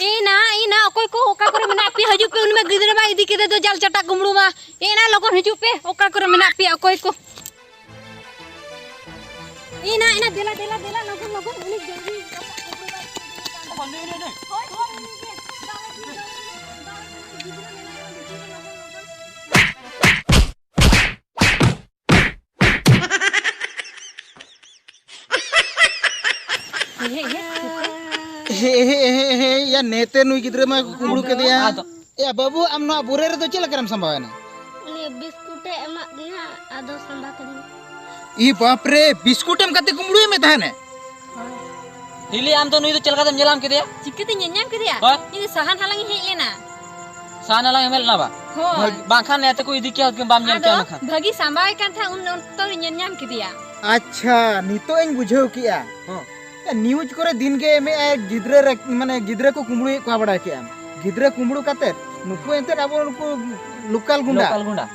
ᱮ ᱱᱟ, ᱮ ᱱᱟ, ᱚᱠᱚᱭ ᱠᱚ ᱚᱠᱟ ᱠᱚᱨᱮ ᱢᱮᱱᱟᱜ ᱯᱮ ᱦᱤᱡᱩᱜ ᱯᱮ, ᱩᱱᱤ ᱢᱟ ᱜᱤᱫᱽᱨᱟᱹ ᱵᱟᱭ ᱤᱫᱤ ᱠᱮᱫᱮ ᱫᱚ ᱡᱟᱞ ᱪᱟᱴᱟ ᱠᱩᱢᱵᱽᱲᱩ ᱢᱟ᱾ ᱮᱱᱟ ᱞᱚᱜᱚᱱ ᱦᱤᱡᱩᱜ ᱯᱮ, ᱚᱠᱟ ᱠᱚᱨᱮ ᱢᱮᱱᱟᱜ ᱯᱮᱭᱟ ᱚᱠᱚᱭ ᱠᱚ? ᱮᱱᱟ, ᱮᱱᱟ, ᱫᱮᱞᱟ, ᱫᱮᱞᱟ, ᱫᱮᱞᱟ, ᱞᱚᱜᱚᱱ, ᱞᱚᱜᱚᱱ, ᱩᱱᱤ ᱡᱚᱞᱫᱤ ᱜᱟᱯᱟ ᱠᱩᱢᱵᱽᱲᱩ ᱵᱟᱭ ᱤᱫᱤ ᱠᱮᱫᱮ ᱠᱟᱱ ᱫᱚ᱾ ᱦᱳᱭ, ᱦᱳᱭ, ᱩᱱᱤ ᱜᱮ᱾ ᱫᱟᱜ ᱞᱟᱹᱜᱤᱫ, ᱫᱟᱜ ᱞᱟᱹᱜᱤᱫ, ᱜᱤᱫᱽᱨᱟᱹ ᱢᱮᱱᱟᱭᱟ, ᱜᱤᱫᱽᱨᱟᱹ ᱞᱚᱜᱚᱱ, ᱞᱚᱜᱚᱱ᱾ ᱦᱮ, ᱦᱮ, ᱦᱮ, ᱭᱟ ᱱᱮᱛᱮ ᱱᱩᱭ ᱜᱤᱫᱽᱨᱟᱹ ᱢᱟ ᱠᱩᱢᱵᱽᱲᱩ ᱠᱮᱫᱮᱭᱟ᱾ ᱟᱫᱚ? ᱮ ᱵᱟᱹᱵᱩ, ᱟᱢ ᱱᱚᱣᱟ ᱵᱩᱨᱟᱹ ᱨᱮᱫᱚ ᱪᱮᱫ ᱞᱮᱠᱟᱨᱮᱢ ᱥᱟᱢᱵᱟᱣ ᱮᱱᱟ? ᱩᱱᱤ ᱵᱤᱥᱠᱩᱴ ᱮ ᱮᱢᱟᱜ ᱫᱤᱧᱟ, ᱟᱫᱚ ᱥᱟᱢᱵᱟ ᱠᱤᱫᱤᱧ᱾ ᱤ ᱵᱟᱯ ᱨᱮ, ᱵᱤᱥᱠᱩᱴ ᱮᱢ ᱠᱟᱛᱮ ᱠᱩᱢᱵᱽᱲᱩᱭᱮᱫ ᱢᱮ ᱛᱟᱦᱮᱱᱮ? ᱦᱤᱞᱤ, ᱟᱢ ᱫᱚ ᱱᱩᱭ ᱫᱚ ᱪᱮᱫ ᱞᱮᱠᱟᱛᱮᱢ ᱧᱮᱞ ᱧᱟᱢ ᱠᱮᱫᱮᱭᱟ? ᱪᱤᱠᱟᱹᱛᱮᱧ ᱧᱮᱞ ᱧᱟᱢ ᱠᱮᱫᱮᱭᱟ? ᱦᱳᱭ᱾ ᱤᱧ ᱫᱚ ᱥᱟᱦᱟᱱ ᱦᱟᱞᱟᱝ ᱤᱧ ᱦᱮᱡ ᱞᱮᱱᱟ᱾ ᱥᱟᱦᱟᱱ ᱦᱟᱞᱟᱝ ᱮᱢ ᱦᱮᱡ ᱞᱮᱱᱟ ᱵᱟ? ᱦᱳᱭ᱾ ᱵᱟᱝᱠᱷᱟᱱ ᱱᱮᱛᱮ ᱠᱚ ᱤᱫᱤ ᱠᱮᱭᱟ, ᱵᱟᱢ ᱧᱮᱞ ᱟᱫᱚ ᱠᱮᱭᱟ ᱚᱱᱟ ᱠᱷᱟᱱ᱾ ᱵᱷᱟᱹᱜᱤ ᱥᱟᱢᱵᱟᱣᱮ ᱠᱟᱱ ᱛᱟᱦᱮᱸᱫ, ᱩᱱ ᱚᱠᱛᱚ ᱨᱤᱧ ᱧᱮᱞ ᱧᱟᱢ ᱠᱮᱫᱮᱭᱟ᱾ ᱟᱪᱪᱷᱟ, ᱱᱤᱛᱚᱜ ᱤᱧ ᱵᱩᱡᱷᱟᱹᱣ ᱠᱮᱜᱼᱟ᱾ ᱦᱚᱸ᱾ ᱮ, ᱱᱤᱭᱩᱡᱽ ᱠᱚᱨᱮ ᱫᱤᱱ ᱜᱮ ᱮᱢᱮᱜᱼᱟᱭ, ᱜᱤᱫᱽᱨᱟᱹ ᱨᱮ, ᱢᱟᱱᱮ, ᱜᱤᱫᱽᱨᱟᱹ ᱠᱚ ᱠᱩᱢᱵᱽᱲᱩᱭᱮᱫ ᱠᱚᱣᱟ, ᱵᱟᱲᱟᱭ ᱠᱮᱜᱼᱟᱢ? ᱜᱤᱫᱽᱨᱟᱹ ᱠᱩᱢᱵᱽᱲᱩ ᱠᱟᱛᱮ ᱱᱩᱠᱩ ᱮᱱᱛᱮᱫ ᱟᱵᱚ ᱱᱩᱠᱩ ᱞᱳᱠᱟᱞ ᱜᱩᱱᱰᱟ᱾ ᱞᱳᱠᱟᱞ ᱜᱩᱱᱰᱟ᱾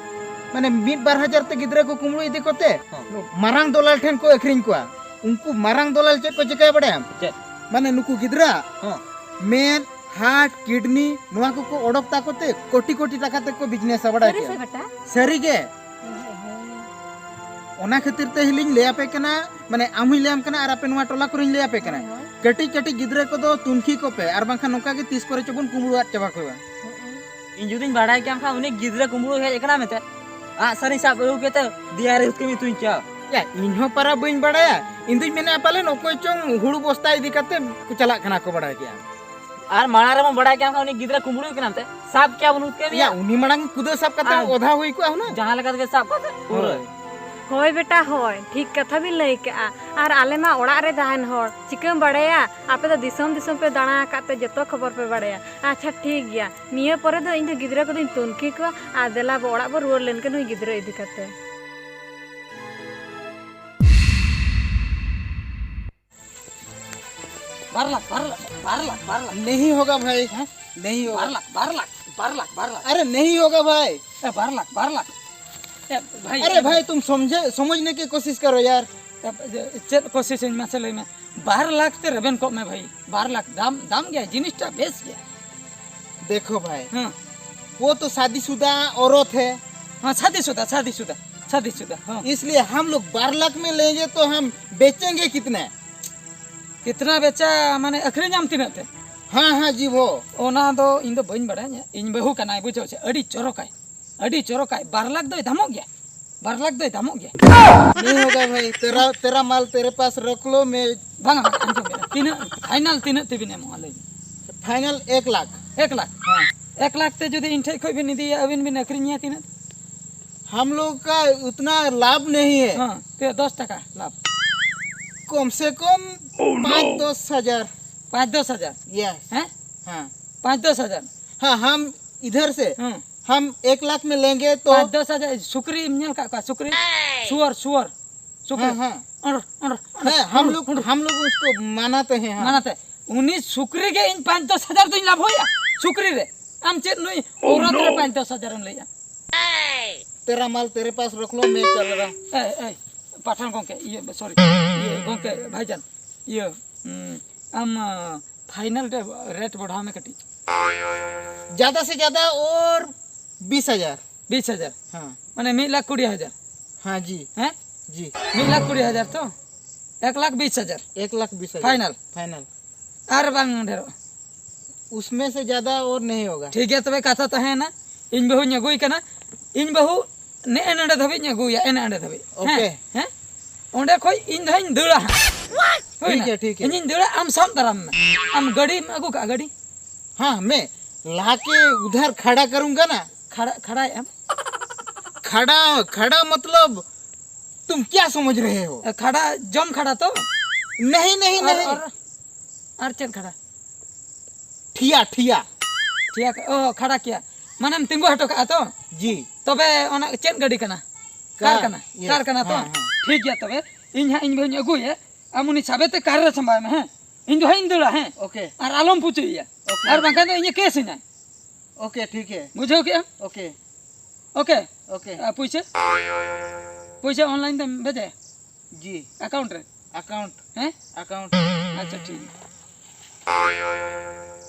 ᱢᱟᱱᱮ, ᱢᱤᱫ ᱵᱟᱨ ᱦᱟᱡᱟᱨ ᱛᱮ ᱜᱤᱫᱽᱨᱟᱹ ᱠᱚ ᱠᱩᱢᱵᱽᱲᱩ ᱤᱫᱤ ᱠᱚᱛᱮ ᱦᱚᱸ᱾ ᱢᱟᱨᱟᱝ ᱫᱚᱞᱟᱞ ᱴᱷᱮᱱ ᱠᱚ ᱟᱹᱠᱷᱨᱤᱧ ᱠᱚᱣᱟ᱾ ᱩᱱᱠᱩ ᱢᱟᱨᱟᱝ ᱫᱚᱞᱟᱞ ᱪᱮᱫ ᱠᱚ ᱪᱤᱠᱟᱹᱭᱟ ᱵᱟᱲᱟᱭᱟᱢ? ᱪᱮᱫ? ᱢᱟᱱᱮ, ᱱᱩᱠᱩ ᱜᱤᱫᱽᱨᱟᱹ ᱦᱚᱸ᱾ ᱢᱮᱫ, ᱦᱟᱨᱴ, ᱠᱤᱰᱱᱤ, ᱱᱚᱣᱟ ᱠᱚᱠᱚ ᱚᱰᱚᱠ ᱛᱟᱠᱚ ᱛᱮ ᱠᱳᱴᱤ ᱠᱳᱴᱤ ᱴᱟᱠᱟ ᱛᱮᱠᱚ ᱵᱤᱡᱽᱱᱮᱥᱟ, ᱵᱟᱲᱟᱭ ᱥᱟᱹᱨᱤ ᱠᱮᱜᱼᱟᱢ? ᱥᱮ ᱵᱮᱴᱟ? ᱥᱟᱹᱨᱤ ᱜᱮ᱾ ᱚᱱᱟ ᱠᱷᱟᱹᱛᱤᱨ ᱛᱮ ᱦᱤᱞᱤᱧ ᱞᱟᱹᱭ ᱟᱯᱮ ᱠᱟᱱᱟ, ᱢᱟᱱᱮ, ᱟᱢ ᱦᱚᱸᱧ ᱞᱟᱹᱭᱟᱢ ᱠᱟᱱᱟ ᱟᱨ ᱟᱯᱮ ᱱᱚᱣᱟ ᱴᱚᱞᱟ ᱠᱚᱨᱮᱧ ᱞᱟᱹᱭ ᱟᱯᱮ ᱠᱟᱱᱟ᱾ ᱦᱳᱭ, ᱦᱳᱭ᱾ ᱠᱟᱹᱴᱤᱡ ᱠᱟᱹᱴᱤᱡ ᱜᱤᱫᱽᱨᱟᱹ ᱠᱚᱫᱚ ᱛᱩᱱᱠᱷᱤ ᱠᱚᱯᱮ, ᱟᱨ ᱵᱟᱝᱠᱷᱟᱱ ᱱᱚᱝᱠᱟ ᱜᱮ ᱛᱤᱥ ᱠᱚᱨᱮ ᱪᱚ ᱵᱚᱱ ᱠᱩᱢᱵᱽᱲᱩ ᱟᱫ ᱪᱟᱵᱟ ᱠᱚᱣᱟ᱾ ᱦᱩᱸ᱾ ᱤᱧ ᱡᱩᱫᱤᱧ ᱵᱟᱲᱟᱭ ᱠᱮᱭᱟ ᱠᱷᱟᱱ ᱩᱱᱤ ᱜᱤᱫᱽᱨᱟᱹ ᱠᱩᱢᱵᱽᱲᱩ ᱦᱮᱡ ᱟᱠᱟᱱᱟ ᱢᱮᱱᱛᱮ, ᱟᱜ ᱥᱟᱨᱤᱧ ᱥᱟᱵ ᱟᱹᱜᱩ ᱠᱮᱛᱮ ᱫᱮᱭᱟ ᱨᱮ ᱦᱩᱛᱠᱟᱹᱢ ᱤᱧ ᱛᱩᱧ ᱠᱮᱭᱟ᱾ ᱭᱟ, ᱤᱧ ᱦᱚᱸ ᱯᱟᱨᱟ ᱵᱟᱹᱧ ᱵᱟᱲᱟᱭᱟ᱾ ᱤᱧ ᱫᱩᱧ ᱢᱮᱱᱮᱫᱼᱟ ᱯᱟᱞᱮᱱ ᱚᱠᱚᱭ ᱪᱚᱝ ᱦᱩᱲᱩ ᱵᱚᱥᱛᱟ ᱤᱫᱤ ᱠᱟᱛᱮ ᱠᱚ ᱪᱟᱞᱟᱜ ᱠᱟᱱᱟ ᱠᱚ, ᱵᱟᱲᱟᱭ ᱠᱮᱜᱼᱟ᱾ ᱟᱨ ᱢᱟᱲᱟᱝ ᱨᱮᱵᱚᱱ ᱵᱟᱲᱟᱭ ᱠᱮᱭᱟ ᱠᱷᱟᱱ ᱩᱱᱤ ᱜᱤᱫᱽᱨᱟᱹ ᱠᱩᱢᱵᱽᱲᱩᱭ ᱠᱟᱱᱟ ᱢᱮᱱᱛᱮ, ᱥᱟᱵ ᱠᱮᱭᱟ ᱵᱚᱱ ᱦᱩᱛᱠᱟᱹᱢ ᱭᱟ, ᱭᱟ᱾ ᱩᱱᱤ ᱢᱟᱲᱟᱝ ᱠᱩᱫᱟᱹ ᱥᱟᱵ ᱠᱟᱛᱮ ᱟᱨ ᱚᱫᱷᱟ ᱦᱩᱭ ᱠᱚᱜᱼᱟ ᱦᱩᱱᱟᱹᱝ᱾ ᱡᱟᱦᱟᱸ ᱞᱮᱠᱟ ᱛᱮᱜᱮ ᱥᱟᱵ ᱠᱟᱛᱮ ᱯᱩᱨᱟᱹ᱾ ᱦᱳᱭ᱾ ᱦᱳᱭ ᱵᱮᱴᱟ, ᱦᱳᱭ, ᱴᱷᱤᱠ ᱠᱟᱛᱷᱟ ᱵᱤᱱ ᱞᱟᱹᱭ ᱠᱟᱜᱼᱟ᱾ ᱟᱨ ᱟᱞᱮ ᱢᱟ ᱚᱲᱟᱜ ᱨᱮ ᱛᱟᱦᱮᱱ ᱦᱚᱲ, ᱪᱤᱠᱟᱹᱢ ᱵᱟᱲᱟᱭᱟ? ᱟᱯᱮ ᱫᱚ ᱫᱤᱥᱚᱢ ᱫᱤᱥᱚᱢ ᱯᱮ ᱫᱟᱬᱟ ᱟᱠᱟᱫ ᱛᱮ ᱡᱚᱛᱚ ᱠᱷᱚᱵᱚᱨ ᱯᱮ ᱵᱟᱲᱟᱭᱟ᱾ ᱟᱪᱪᱷᱟ, ᱴᱷᱤᱠ ᱜᱮᱭᱟ, ᱱᱤᱭᱟᱹ ᱯᱚᱨᱮ ᱫᱚ ᱤᱧ ᱫᱚ ᱜᱤᱫᱽᱨᱟᱹ ᱠᱚᱫᱚᱧ ᱛᱩᱱᱠᱷᱤ ᱠᱚᱣᱟ᱾ ᱟᱨ ᱫᱮᱞᱟ ᱵᱚ ᱚᱲᱟᱜ ᱵᱚ ᱨᱩᱣᱟᱹᱲ ᱞᱮᱱ ᱜᱮ ᱱᱩᱭ ᱜᱤᱫᱽᱨᱟᱹ ᱤᱫᱤ ᱠᱟᱛᱮ᱾ ᱵᱟᱨ ᱞᱟᱠᱷ, ᱵᱟᱨ ᱞᱟᱠᱷ, ᱵᱟᱨ ᱞᱟᱠᱷ, ᱵᱟᱨ ᱞᱟᱠᱷ᱾ नहीं होगा भाई, ᱦᱮᱸ? नहीं होगा। ᱵᱟᱨ ᱞᱟᱠᱷ, ᱵᱟᱨ ᱞᱟᱠᱷ, ᱵᱟᱨ ᱞᱟᱠᱷ, ᱵᱟᱨ ᱞᱟᱠᱷ᱾ अरे नहीं होगा भाई। ᱮ, ᱵᱟᱨ ᱞᱟᱠᱷ, ᱵᱟᱨ ᱞᱟᱠᱷ᱾ ᱮ, ᱵᱷᱟᱭ, अरे ᱮ, भाई, तुम समझे, समझने की कोशिश करो यार। ᱮ, ᱪᱮᱫ ᱠᱳᱥᱤᱥ ᱤᱧ ᱢᱟᱥᱮ ᱞᱟᱹᱭ ᱢᱮ? ᱵᱟᱨ ᱞᱟᱠᱷ ᱛᱮ ᱨᱮᱵᱮᱱ ᱠᱚᱜ ᱢᱮ ᱵᱷᱟᱭ, ᱵᱟᱨ ᱞᱟᱠᱷ᱾ ᱫᱟᱢ, ᱫᱟᱢ ᱜᱮᱭᱟ, ᱡᱤᱱᱤᱥᱴᱟ ᱵᱮᱥ ᱜᱮᱭᱟ᱾ देखो भाई, हाँ। वो तो शादीशुदा औरत है। हाँ, शादीशुदा, शादीशुदा, शादीशुदा, हाँ। इसलिए हम लोग बारह लाख में लेंगे तो हम बेचेंगे कितना? कितना बेचा, माने ᱟᱹᱠᱷᱨᱤᱧᱟᱢ ᱛᱤᱱᱟᱹᱜ ᱛᱮ? हाँ, हाँ जी, वो। ᱚᱱᱟ ᱫᱚ ᱤᱧ ᱫᱚ ᱵᱟᱹᱧ ᱵᱟᱲᱟᱭᱟ᱾ ᱤᱧ ᱵᱟᱹᱦᱩ ᱠᱟᱱᱟᱭ, ᱵᱩᱡᱷᱟᱹᱣ ᱥᱮ, ᱟᱹᱰᱤ ᱪᱚᱨᱚᱠᱟᱭ, ᱟᱹᱰᱤ ᱪᱚᱨᱚᱠᱟᱭ᱾ ᱵᱟᱨ ᱞᱟᱠᱷ ᱫᱚᱭ ᱫᱟᱢᱚᱜ ᱜᱮᱭᱟ, ᱵᱟᱨ ᱞᱟᱠᱷ ᱫᱚᱭ ᱫᱟᱢᱚᱜ ᱜᱮᱭᱟ᱾ नहीं होगा भाई, तेरा, तेरा माल तेरे पास रख लो, मैं ᱵᱟᱝᱟ, ᱵᱟᱝᱟ, ᱟᱸᱡᱚᱢ ᱵᱮᱱ, ᱛᱤᱱᱟᱹᱜ ᱯᱷᱟᱭᱱᱟᱞ, ᱛᱤᱱᱟᱹᱜ ᱛᱮᱵᱤᱱ ᱮᱢᱚᱜᱼᱟ, ᱞᱟᱹᱭ ᱵᱤᱱ? फाइनल एक लाख। एक लाख? हाँ। एक लाख ᱛᱮ ᱡᱩᱫᱤ ᱤᱧ ᱴᱷᱮᱡ ᱠᱷᱚᱡ ᱵᱤᱱ ᱤᱫᱤᱭᱟ, ᱟᱹᱵᱤᱱ ᱵᱤᱱ ᱟᱹᱠᱷᱨᱤᱧᱮᱭᱟ ᱛᱤᱱᱟᱹᱜ? हम लोग का उतना लाभ नहीं है। हाँ, ᱛᱤᱱᱟᱹᱜ, ᱫᱚᱥ ᱴᱟᱠᱟ ᱞᱟᱵᱷ? कम से कम पाँच दस हज़ार। ᱯᱟᱸᱪ ᱫᱚᱥ ᱦᱟᱡᱟᱨ? यस। ᱦᱮᱸ? हाँ। ᱯᱟᱸᱪ ᱫᱚᱥ ᱦᱟᱡᱟᱨ? हाँ, हम इधर से, ᱦᱮᱸ। हम एक लाख में लेंगे तो ᱯᱟᱸᱪ ᱫᱚᱥ ᱦᱟᱡᱟᱨ᱾ ᱥᱩᱠᱨᱤᱢ ᱧᱮᱞ ᱠᱟᱜ ᱠᱚᱣᱟ? ᱥᱩᱠᱨᱤ, ᱥᱩᱣᱟᱨ, ᱥᱩᱣᱟᱨ, ᱥᱩᱠᱨᱤ᱾ ᱦᱮᱸ, ᱦᱮᱸ᱾ ᱚᱸᱰᱨ, ᱚᱸᱰᱨ, ᱚᱸᱰᱨ, ᱦᱮᱸ, हम ᱚᱸᱰᱨ, लोग, ᱚᱸᱰᱨ᱾ हम लोग उसको मनाते हैं, हाँ। ᱢᱟᱱᱟᱛᱮ ᱩᱱᱤ ᱥᱩᱠᱨᱤ ᱜᱮ ᱤᱧ ᱯᱟᱸᱪ ᱫᱚᱥ ᱦᱟᱡᱟᱨ ᱫᱚᱧ ᱞᱟᱵᱷᱚᱭᱟ, ᱥᱩᱠᱨᱤ ᱨᱮ᱾ ᱟᱢ ᱪᱮᱫ ᱱᱩᱭ ᱚᱣᱨᱚᱛ ᱨᱮ ᱯᱟᱸᱪ ᱫᱚᱥ ᱦᱟᱡᱟᱨ ᱮᱢ ᱞᱟᱹᱭᱟ? तेरा माल तेरे पास रख लो, मैं चल रहा। ᱮᱭ, ᱮᱭ, ᱯᱟᱴᱷᱟᱱ ᱜᱚᱝᱠᱮ, ᱤᱭᱟᱹ, ᱥᱚᱨᱤ, ᱤᱭᱟᱹ, ᱜᱚᱝᱠᱮ, ᱵᱷᱟᱭᱡᱟᱱ, ᱤᱭᱟᱹ, ᱩᱸ, ᱟᱢ, ᱟ, ᱯᱷᱟᱭᱱᱟᱞ ᱨᱮ ᱨᱮᱴ ᱵᱟᱲᱦᱟᱣ ᱢᱮ ᱠᱟᱹᱴᱤᱡ᱾ ज़्यादा से ज़्यादा और बीस हज़ार। ᱵᱤᱥ ᱦᱟᱡᱟᱨ? ᱦᱮᱸ᱾ ᱢᱟᱱᱮ ᱢᱤᱫ ᱞᱟᱠᱷ ᱠᱩᱲᱤ ᱦᱟᱡᱟᱨ? ᱦᱮᱸ ᱡᱤ᱾ ᱦᱮᱸ? ᱡᱤ᱾ ᱢᱤᱫ ᱞᱟᱠᱷ ᱠᱩᱲᱤ ᱦᱟᱡᱟᱨ ᱛᱚ? ᱮᱠ ᱞᱟᱠᱷ ᱵᱤᱥ ᱦᱟᱡᱟᱨ᱾ ᱮᱠ ᱞᱟᱠᱷ ᱵᱤᱥ ᱦᱟᱡᱟᱨ᱾ ᱯᱷᱟᱭᱱᱟᱞ? ᱯᱷᱟᱭᱱᱟᱞ᱾ ᱟᱨ ᱵᱟᱝ ᱰᱷᱮᱨᱚᱜᱼᱟ? उसमें से ज़्यादा और नहीं होगा। ᱴᱷᱤᱠ ᱜᱮᱭᱟ, ᱛᱚᱵᱮ ᱠᱟᱛᱷᱟ ᱛᱟᱦᱮᱸᱭᱮᱱᱟ, ᱤᱧ ᱵᱟᱹᱦᱩᱧ ᱟᱹᱜᱩᱭ ᱠᱟᱱᱟ, ᱤᱧ ᱵᱟᱹᱦᱩ ᱱᱮᱜᱼᱮ ᱱᱚᱰᱮ ᱫᱷᱟᱹᱵᱤᱡ ᱤᱧ ᱟᱹᱜᱩᱭᱟ, ᱮᱱᱮ ᱮᱸᱰᱮ ᱫᱷᱟᱹᱵᱤᱡ᱾ ᱦᱮᱸ? ᱳᱠᱮ᱾ ᱦᱮᱸ? ᱚᱸᱰᱮ ᱠᱷᱚᱡ ᱤᱧ ᱫᱚ ᱦᱟᱸᱜ ᱤᱧ ᱫᱟᱹᱲᱟ ᱦᱟᱸᱜ᱾ ᱦᱩᱭᱱᱟ? ᱴᱷᱤᱠ ᱜᱮᱭᱟ, ᱴᱷᱤᱠ ᱜᱮᱭᱟ᱾ ᱤᱧᱤᱧ ᱫᱟᱹᱲᱟ, ᱟᱢ ᱥᱟᱵ ᱫᱟᱨᱟᱢ ᱢᱮ᱾ ᱟᱢ ᱜᱟᱹᱰᱤᱢ ᱟᱹᱜᱩ ᱠᱟᱜᱼᱟ, ᱜᱟᱹᱰᱤ? हाँ, मैं ला के उधर खड़ा करूँगा ना। ᱠᱷᱟᱲᱟ, ᱠᱷᱟᱲᱟᱭᱮᱫ ᱟᱢ? खड़ा, खड़ा मतलब तुम क्या समझ रहे हो? ᱠᱷᱟᱲᱟ, ᱡᱚᱢ ᱠᱷᱟᱲᱟ ᱛᱚ? नहीं, नहीं, ᱟᱨ, नहीं। ᱟᱨ, ᱟᱨ ᱪᱮᱫ ᱠᱷᱟᱲᱟ? ᱴᱷᱤᱭᱟ, ᱴᱷᱤᱭᱟ᱾ ᱴᱷᱤᱭᱟ, ᱚ, ᱠᱷᱟᱲᱟ ᱠᱮᱭᱟ᱾ ᱢᱟᱱᱮᱢ ᱛᱤᱸᱜᱩ ᱦᱚᱴᱚ ᱠᱟᱜᱼᱟ ᱛᱚ? ᱡᱤ᱾ ᱛᱚᱵᱮ ᱚᱱᱟ ᱪᱮᱫ ᱜᱟᱹᱰᱤ ᱠᱟᱱᱟ? ᱠᱟᱨ ᱠᱟᱨ, ᱠᱟᱱᱟ? ᱭᱮᱥ᱾ ᱠᱟᱨ ᱠᱟᱱᱟ ᱛᱚ? ᱦᱮᱸ, ᱦᱮᱸ᱾ ᱴᱷᱤᱠ ᱜᱮᱭᱟ ᱛᱚᱵᱮ᱾ ᱤᱧ ᱦᱟᱸᱜ ᱤᱧ ᱵᱟᱹᱦᱩᱧ ᱟᱹᱜᱩᱭᱟ᱾ ᱟᱢ ᱩᱱᱤ ᱥᱟᱵᱮ ᱛᱮ ᱠᱟᱨ ᱨᱮ ᱥᱟᱢᱵᱟᱣ ᱢᱮ, ᱦᱮᱸ? ᱤᱧ ᱫᱚ ᱦᱟᱸᱜ ᱤᱧ ᱫᱟᱹᱲᱟ, ᱦᱮᱸ? ᱳᱠᱮ᱾ ᱟᱨ ᱟᱞᱚᱢ ᱯᱩᱪᱩᱡ ᱮᱭᱟ᱾ ᱳᱠᱮ᱾ ᱟᱨ ᱵᱟᱝᱠᱷᱟᱱ ᱫᱚ ᱤᱧᱮ ᱠᱮᱥ ᱤᱧᱟᱭ᱾ ᱳᱠᱮ, ᱴᱷᱤᱠ ᱦᱮ᱾ ᱵᱩᱡᱷᱟᱹᱣ ᱠᱮᱜᱼᱟᱢ? ᱳᱠᱮ᱾ ᱳᱠᱮ᱾ ᱳᱠᱮ᱾ ᱟᱨ ᱯᱩᱭᱥᱟᱹ? ᱯᱩᱭᱥᱟᱹ ᱚᱱᱞᱟᱭᱤᱱ ᱛᱮᱢ ᱵᱷᱮᱡᱟᱭᱟ? ᱡᱤ᱾ ᱟᱠᱟᱣᱩᱱᱴ ᱨᱮ? ᱟᱠᱟᱣᱩᱱᱴ᱾ ᱦᱮᱸ? ᱟᱠᱟᱣᱩᱱᱴ᱾ ᱟᱪᱪᱷᱟ, ᱴᱷᱤᱠ ᱜᱮᱭᱟ᱾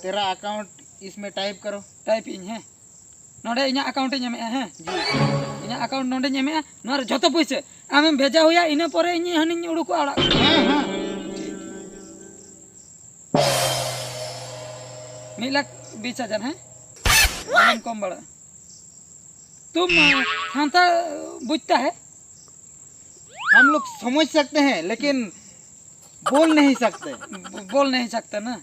तेरा अकाउंट इसमें टाइप करो। ᱴᱟᱭᱤᱯ ᱤᱧ, ᱦᱮᱸ᱾ ᱱᱚᱰᱮ ᱤᱧᱟᱹᱜ ᱮᱠᱟᱣᱩᱱᱴ ᱤᱧ ᱮᱢᱮᱜᱼᱟ, ᱦᱮᱸ᱾ ᱤᱧᱟᱹᱜ ᱮᱠᱟᱣᱩᱱᱴ ᱱᱚᱰᱮᱧ ᱮᱢᱮᱜᱼᱟ᱾ ᱱᱚᱣᱟ ᱨᱮ ᱡᱷᱚᱛᱚ ᱯᱩᱭᱥᱟᱹ ᱟᱢᱮᱢ ᱵᱷᱮᱡᱟ ᱦᱩᱭᱟ, ᱤᱱᱟᱹ ᱯᱚᱨᱮ ᱤᱧ ᱦᱟᱹᱱᱤᱧ ᱩᱰᱩᱠᱚᱜᱼᱟ ᱚᱲᱟᱜ ᱠᱷᱚᱱ᱾ ᱦᱮᱸ, ᱦᱮᱸ᱾ ᱢᱤᱫ ᱞᱟᱠᱷ ᱵᱤᱥ ᱦᱟᱡᱟᱨ, ᱦᱮᱸ? ᱟᱞᱚᱢ ᱠᱚᱢ ᱵᱟᱲᱟᱜᱼᱟ᱾ ᱛᱩᱢ ᱥᱟᱱᱛᱟᱲ ᱵᱩᱡᱽᱛᱟ ᱦᱮ? हम लोग समझ सकते हैं, लेकिन बोल नहीं सकते। ब- बोल नहीं सकते ना।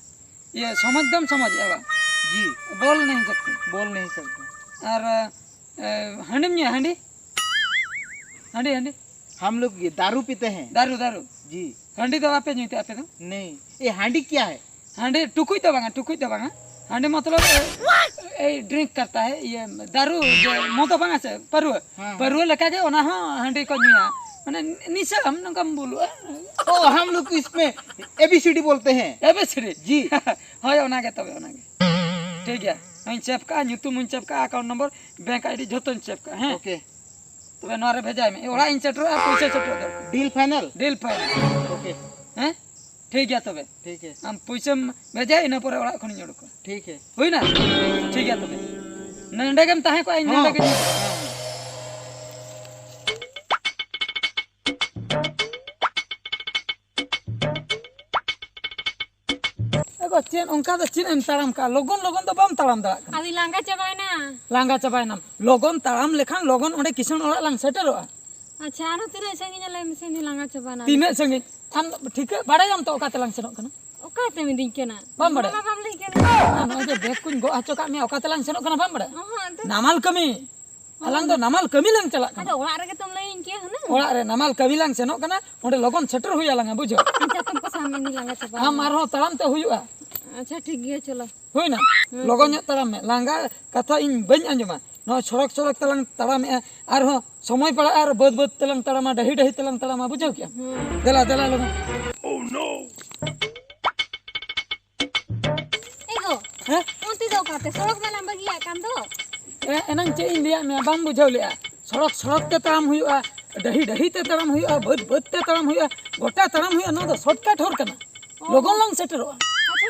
ये समझ दम समझ एवा। जी। बोल नहीं सकते। बोल नहीं सकते। और, ए, हांडी में हांडी? हांडी, हांडी। हम लोग ये दारू पीते हैं। दारू, दारू। जी। हांडी तो आपे नहीं थे, आपे तो? नहीं। ये हांडी क्या है? हांडी टुकुई तो बांगा, टुकुई तो बांगा। हांडी मतलब, ए, ए, ड्रिंक करता है, ये दारू, जो मोदो बांगा से, परुआ। हाँ। परुआ लेका के, ओना हाँ, हांडी को निया। माने, निशा हम नंगम बोलू, ए? ओ, हम लोग इसमें एबीसीडी बोलते हैं। एबीसीडी? जी। ᱦᱳᱭ, ᱚᱱᱟᱜᱮ ᱛᱚᱵᱮ, ᱚᱱᱟᱜᱮ᱾ ᱴᱷᱤᱠ ᱜᱮᱭᱟ᱾ ᱦᱚᱧ ᱥᱮᱵᱷ ᱠᱟᱜᱼᱟ, ᱧᱩᱛᱩᱢ ᱦᱚᱧ ᱥᱮᱵᱷ ᱠᱟᱜᱼᱟ, ᱮᱠᱟᱣᱩᱱᱴ ᱱᱚᱢᱵᱚᱨ, ᱵᱮᱝᱠ ᱟᱭᱰᱤ ᱡᱷᱚᱛᱚᱧ ᱥᱮᱵᱷ ᱠᱟᱜᱼᱟ, ᱦᱮᱸ? ᱳᱠᱮ᱾ ᱛᱚᱵᱮ ᱱᱚᱣᱟ ᱨᱮ ᱵᱷᱮᱡᱟᱭ ᱢᱮ᱾ ᱚᱲᱟᱜ ᱤᱧ ᱥᱮᱴᱮᱨᱚᱜᱼᱟ, ᱯᱩᱭᱥᱟᱹ ᱥᱮᱴᱮᱨᱚᱜ ᱫᱚᱨᱠᱟᱨ᱾ ᱰᱤᱞ ᱯᱷᱟᱭᱱᱟᱞ? ᱰᱤᱞ ᱯᱷᱟᱭᱱᱟᱞ᱾ ᱳᱠᱮ᱾ ᱦᱮᱸ? ᱴᱷᱤᱠ ᱜᱮᱭᱟ ᱛᱚᱵᱮ᱾ ᱴᱷᱤᱠ ᱦᱮ᱾ ᱟᱢ ᱯᱩᱭᱥᱟᱹᱢ ᱵᱷᱮᱡᱟᱭᱟ, ᱤᱱᱟᱹ ᱯᱚᱨᱮ ᱚᱲᱟᱜ ᱠᱷᱚᱱᱤᱧ ᱩᱰᱩᱠᱚᱜᱼᱟ᱾ ᱴᱷᱤᱠ ᱦᱮ᱾ ᱦᱩᱭᱱᱟ? ᱴᱷᱤᱠ ᱜᱮᱭᱟ ᱛᱚᱵᱮ᱾ ᱱᱚᱰᱮ ᱜᱮᱢ ᱛᱟᱦᱮᱸ ᱠᱚᱜᱼᱟ, ᱤᱧ ᱱᱚᱰᱮ ᱦᱚᱸ᱾ ᱜᱮᱧ ᱦᱤᱡᱩᱜᱼᱟ᱾ ᱮ ᱜᱚ, ᱪᱮᱫ ᱚᱱᱠᱟ ᱫᱚ ᱪᱮᱫ ᱮᱢ ᱛᱟᱲᱟᱢ ᱠᱟᱜᱼᱟ? ᱞᱚᱜᱚᱱ ᱞᱚᱜᱚᱱ ᱫᱚ ᱵᱟᱢ ᱛᱟᱲᱟᱢ ᱫᱟᱲᱮᱭᱟᱜ ᱠᱟᱱᱟ᱾ ᱟᱫᱚᱧ ᱞᱟᱸᱜᱟ ᱪᱟᱵᱟᱭᱮᱱᱟ᱾ ᱞᱟᱸᱜᱟ ᱪᱟᱵᱟᱭᱮᱱᱟᱢ᱾ ᱞᱚᱜᱚᱱ ᱛᱟᱲᱟᱢ ᱞᱮᱠᱷᱟᱱ ᱞᱚᱜᱚᱱ ᱚᱸᱰᱮ ᱠᱤᱥᱟᱹᱬ ᱚᱲᱟᱜ ᱞᱟᱝ ᱥᱮᱴᱮᱨᱚᱜᱼᱟ᱾ ᱟᱪᱪᱷᱟ, ᱟᱨᱦᱚᱸ ᱛᱤᱱᱟᱹᱜ ᱥᱟᱺᱜᱤᱧᱟ ᱞᱟᱹᱭ ᱢᱮᱥᱮ, ᱤᱧ ᱞᱟᱸᱜᱟ ᱪᱟᱵᱟᱭᱮᱱᱟ᱾ ᱛᱤᱱᱟᱹᱜ ᱥᱟᱺᱜᱤᱧ? ᱟᱢ ᱴᱷᱤᱠᱟᱹ ᱵᱟᱲᱟᱭᱟᱢ ᱛᱚ ᱚᱠᱟ ᱛᱮᱞᱟᱝ ᱥᱮᱱᱚᱜ ᱠᱟᱱᱟ? ᱚᱠᱟ ᱛᱮᱢ ᱤᱫᱤᱧ ᱠᱟᱱᱟ? ᱵᱟᱢ ᱵᱟᱲᱟᱭᱟ? ᱚᱱᱟ ᱢᱟ ᱵᱟᱢ ᱞᱟᱹᱭ ᱠᱟᱹᱫᱤᱧᱟ᱾ ᱟᱨ ᱱᱚᱜᱼᱚᱭ ᱡᱮ ᱵᱮᱜᱽ ᱠᱚᱧ ᱜᱚᱜ ᱦᱚᱪᱚ ᱠᱟᱜ ᱢᱮᱭᱟ, ᱚᱠᱟ ᱛᱮᱞᱟᱝ ᱥᱮᱱᱚᱜ ᱠᱟᱱᱟ ᱵᱟᱢ ᱵᱟᱲᱟᱭᱟ? ᱚᱦᱚᱸ, ᱟᱫᱚ ᱱᱟᱢᱟᱞ ᱠᱟᱹᱢᱤ᱾ ᱟᱞᱟᱝ ᱫᱚ ᱱᱟᱢᱟᱞ ᱠᱟᱹᱢᱤ ᱞᱟᱝ ᱪᱟᱞᱟᱜ ᱠᱟᱱᱟ᱾ ᱟᱫᱚ ᱚᱲᱟᱜ ᱨᱮᱜᱮ ᱛᱚᱢ ᱞᱟᱹᱭᱟᱹᱧ ᱠᱮᱭᱟ ᱦᱩᱱᱟᱹᱝ᱾ ᱚᱲᱟᱜ ᱨᱮ ᱱᱟᱢᱟᱞ ᱠᱟᱹᱢᱤ ᱞᱟᱝ ᱥᱮᱱᱚᱜ ᱠᱟᱱᱟ, ᱚᱸᱰᱮ ᱞᱚᱜᱚᱱ ᱥᱮᱴᱮᱨ ᱦᱩᱭ ᱟᱞᱟᱝᱟ, ᱵᱩᱡᱷᱟᱹᱣ? ᱟᱪᱪᱷᱟ, ᱛᱚᱢ ᱠᱚ ᱥᱟᱢᱱᱮ ᱞᱟᱸᱜᱟ ᱪᱟᱵᱟ ᱟᱢ ᱟᱨᱦᱚᱸ ᱛᱟᱲᱟᱢ ᱛᱮ ᱦᱩᱭᱩᱜᱼᱟ᱾ ᱟᱪᱪᱷᱟ, ᱴᱷᱤᱠ ᱜᱮᱭᱟ, ᱪᱚᱞᱚ᱾ ᱦᱩᱭᱱᱟ? ᱦᱩᱸ᱾ ᱞᱚᱜᱚᱱ ᱧᱚᱜ ᱛᱟᱲᱟᱢ ᱢᱮ, ᱞᱟᱸᱜᱟ ᱠᱟᱛᱷᱟ ᱤᱧ ᱵᱟᱹᱧ ᱟᱸᱡᱚᱢᱟ᱾ ᱱᱚᱣᱟ ᱥᱚᱲᱚᱠ ᱥᱚᱲᱚᱠ ᱛᱮᱞᱟᱝ ᱛᱟᱲᱟᱢᱮᱜᱼᱟ, ᱟᱨᱦᱚᱸ ᱥᱚᱢᱚᱭ ᱯᱟᱲᱟᱜᱼᱟ ᱟᱨ ᱵᱟᱹᱫᱽ ᱵᱟᱹᱫᱽ ᱛᱮᱞᱟᱝ ᱛᱟᱲᱟᱢᱟ, ᱰᱟᱹᱦᱤ ᱰᱟᱹᱦᱤ ᱛᱮᱞᱟᱝ ᱛᱟᱲᱟᱢᱟ, ᱵᱩᱡᱷᱟᱹᱣ ᱠᱮᱜᱼᱟᱢ? ᱦᱩᱸ᱾ ᱫᱮᱞᱟ, ᱫᱮᱞᱟ ᱞᱚᱜᱚᱱ᱾ ᱮ ᱜᱚ, ᱦᱮᱸ? ᱚᱱᱛᱮ ᱫᱚ ᱚᱠᱟᱛᱮ? ᱥᱚᱲᱚᱠ ᱢᱟᱞᱟᱝ ᱵᱟᱹᱜᱤᱭᱟᱜ ᱠᱟᱱ ᱫᱚ᱾ ᱮ, ᱮᱱᱟᱝ ᱪᱮᱫ ᱤᱧ ᱞᱟᱹᱭᱟᱫ ᱢᱮᱭᱟ, ᱵᱟᱢ ᱵᱩᱡᱷᱟᱹᱣ ᱞᱮᱜᱼᱟ? ᱥᱚᱲᱚᱠ ᱥᱚᱲᱚᱠ ᱛᱮ ᱛᱟᱲᱟᱢ ᱦᱩᱭᱩᱜᱼᱟ, ᱰᱟᱹᱦᱤ ᱰᱟᱹᱦᱤ ᱛᱮ ᱛᱟᱲᱟᱢ ᱦᱩᱭᱩᱜᱼᱟ, ᱵᱟᱹᱫᱽ ᱵᱟᱹᱫᱽ ᱛᱮ ᱛᱟᱲᱟᱢ ᱦᱩᱭᱩᱜᱼᱟ, ᱜᱚᱴᱟ ᱛᱟᱲᱟᱢ ᱦᱩᱭᱩᱜᱼᱟ᱾ ᱱᱚᱣᱟ ᱫᱚ ᱥᱚᱨᱴᱠᱟᱴ ᱦᱚᱨ ᱠᱟᱱᱟ, ᱚ᱾ ᱞᱚᱜᱚᱱ ᱞᱟᱝ ᱥᱮᱴᱮᱨᱚᱜᱼᱟ᱾ ᱟᱪᱪᱷᱟ,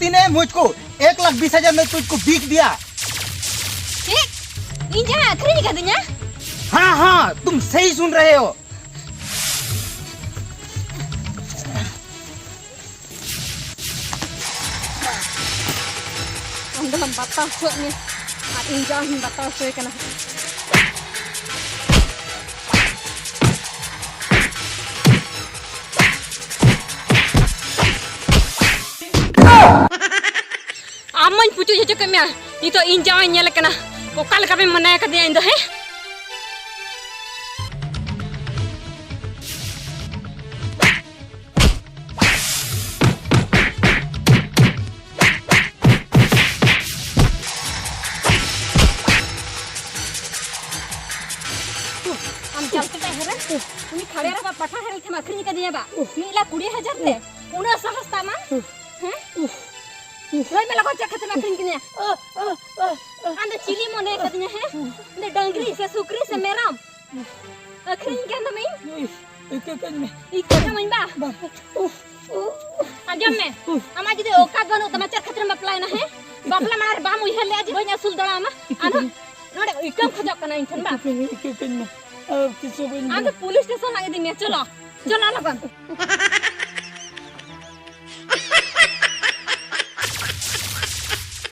तीन है, मुझको एक लाख बीस हजार में तुझको बिक दिया। ᱪᱮᱫ? ᱤᱧ ᱡᱟᱦᱟᱸ ᱟᱹᱠᱷᱨᱤᱧ ᱟᱠᱟᱫᱤᱧᱟ? हाँ, हाँ, तुम सही सुन रहे हो। ᱟᱢ ᱫᱚ ᱵᱟᱛᱟ ᱦᱚᱪᱚᱭᱮᱫ ᱢᱮ ᱟᱨ ᱤᱧ ᱡᱟᱝ ᱦᱚᱸᱧ ᱵᱟᱛᱟ ᱦᱚᱪᱚᱭᱮ ᱠᱟᱱᱟ᱾ ᱟᱢ ᱢᱟᱧ ᱯᱩᱪᱩᱡ ᱦᱚᱪᱚ ᱠᱮᱫ ᱢᱮᱭᱟ᱾ ᱱᱤᱛᱚᱜ ᱤᱧ ᱡᱟᱶᱟᱭ ᱧᱮᱞ ᱠᱟᱱᱟ, ᱚᱠᱟ ᱞᱮᱠᱟ ᱯᱮ ᱢᱟᱱᱟᱭ ᱠᱟᱫᱤᱧᱟ ᱤᱧ ᱫᱚ, ᱦᱮᱸ? ᱟᱢ ᱪᱟᱞ ᱠᱟᱛᱮ ᱦᱮᱨᱮᱱ, ᱩᱱᱤ ᱠᱷᱟᱲᱮ ᱨᱮ ᱯᱟᱴᱷᱟ ᱦᱮᱨᱮᱞ ᱴᱷᱮᱱ ᱟᱹᱠᱷᱨᱤᱧ ᱠᱟᱫᱤᱧᱟ ᱵᱟ, ᱢᱤᱫ ᱞᱟᱠᱷ ᱠᱩᱲᱤ ᱦᱟᱡᱟᱨ ᱛᱮ᱾ ᱩᱱᱟᱹᱜ ᱥᱟᱦᱚᱥ ᱛᱟᱢᱟ? ᱦᱮᱸ? ᱞᱟᱹᱭ ᱢᱮ ᱞᱚᱜᱚᱱ, ᱪᱮᱫ ᱠᱷᱟᱹᱛᱤᱨ ᱮᱢ ᱟᱹᱠᱷᱨᱤᱧ ᱠᱤᱫᱤᱧᱟ? ᱟᱢ ᱫᱚ ᱪᱤᱞᱤ ᱢᱚᱱᱮ ᱠᱟᱫᱤᱧᱟ, ᱦᱮᱸ? ᱤᱧ ᱫᱚ ᱰᱟᱹᱝᱨᱤ ᱥᱮ ᱥᱩᱠᱨᱤ ᱥᱮ ᱢᱮᱨᱚᱢ? ᱟᱹᱠᱷᱨᱤᱧ ᱠᱟᱱ ᱛᱟᱢᱟᱧ? ᱤᱠᱟᱹ ᱠᱟᱹᱧ ᱢᱮ᱾ ᱤᱠᱟᱹ ᱠᱟᱹᱢᱟᱹᱧ ᱵᱟ? ᱵᱟ᱾ ᱩᱯᱷ, ᱩᱯᱷ᱾ ᱟᱸᱡᱚᱢ ᱢᱮ, ᱟᱢᱟᱜ ᱡᱩᱫᱤ ᱚᱠᱟ ᱵᱟᱹᱱᱩᱜ ᱛᱟᱢᱟ, ᱪᱮᱫ ᱠᱷᱟᱹᱛᱤᱨ ᱮᱢ ᱵᱟᱯᱞᱟᱭᱮᱱᱟ, ᱦᱮᱸ? ᱵᱟᱯᱞᱟ ᱢᱟᱲᱟᱝ ᱨᱮ ᱵᱟᱢ ᱩᱭᱦᱟᱹᱨ ᱞᱮᱫᱼᱟ ᱡᱮ ᱵᱟᱹᱧ ᱟᱹᱥᱩᱞ ᱫᱟᱲᱮᱭᱟᱢᱟ? ᱟᱫᱚ ᱱᱚᱰᱮ ᱤᱠᱟᱹᱢ ᱠᱷᱚᱡᱚᱜ ᱠᱟᱱᱟ ᱤᱧ ᱴᱷᱮᱱ ᱵᱟ? ᱤᱠᱟᱹ ᱠᱟᱹᱧ ᱢᱮ, ᱤᱠᱟᱹ ᱠᱟᱹᱧ ᱢᱮ᱾ ᱟᱨ ᱛᱤᱥ ᱦᱚᱸ ᱵᱟᱹᱧ ᱟᱢ ᱫᱚ ᱯᱩᱞᱤᱥ ᱥᱴᱮᱥᱚᱱ ᱞᱟᱝ ᱤᱫᱤ ᱢᱮᱭᱟ, ᱪᱚᱞᱚ, ᱪᱚᱞᱚ ᱞᱚᱜᱚᱱ᱾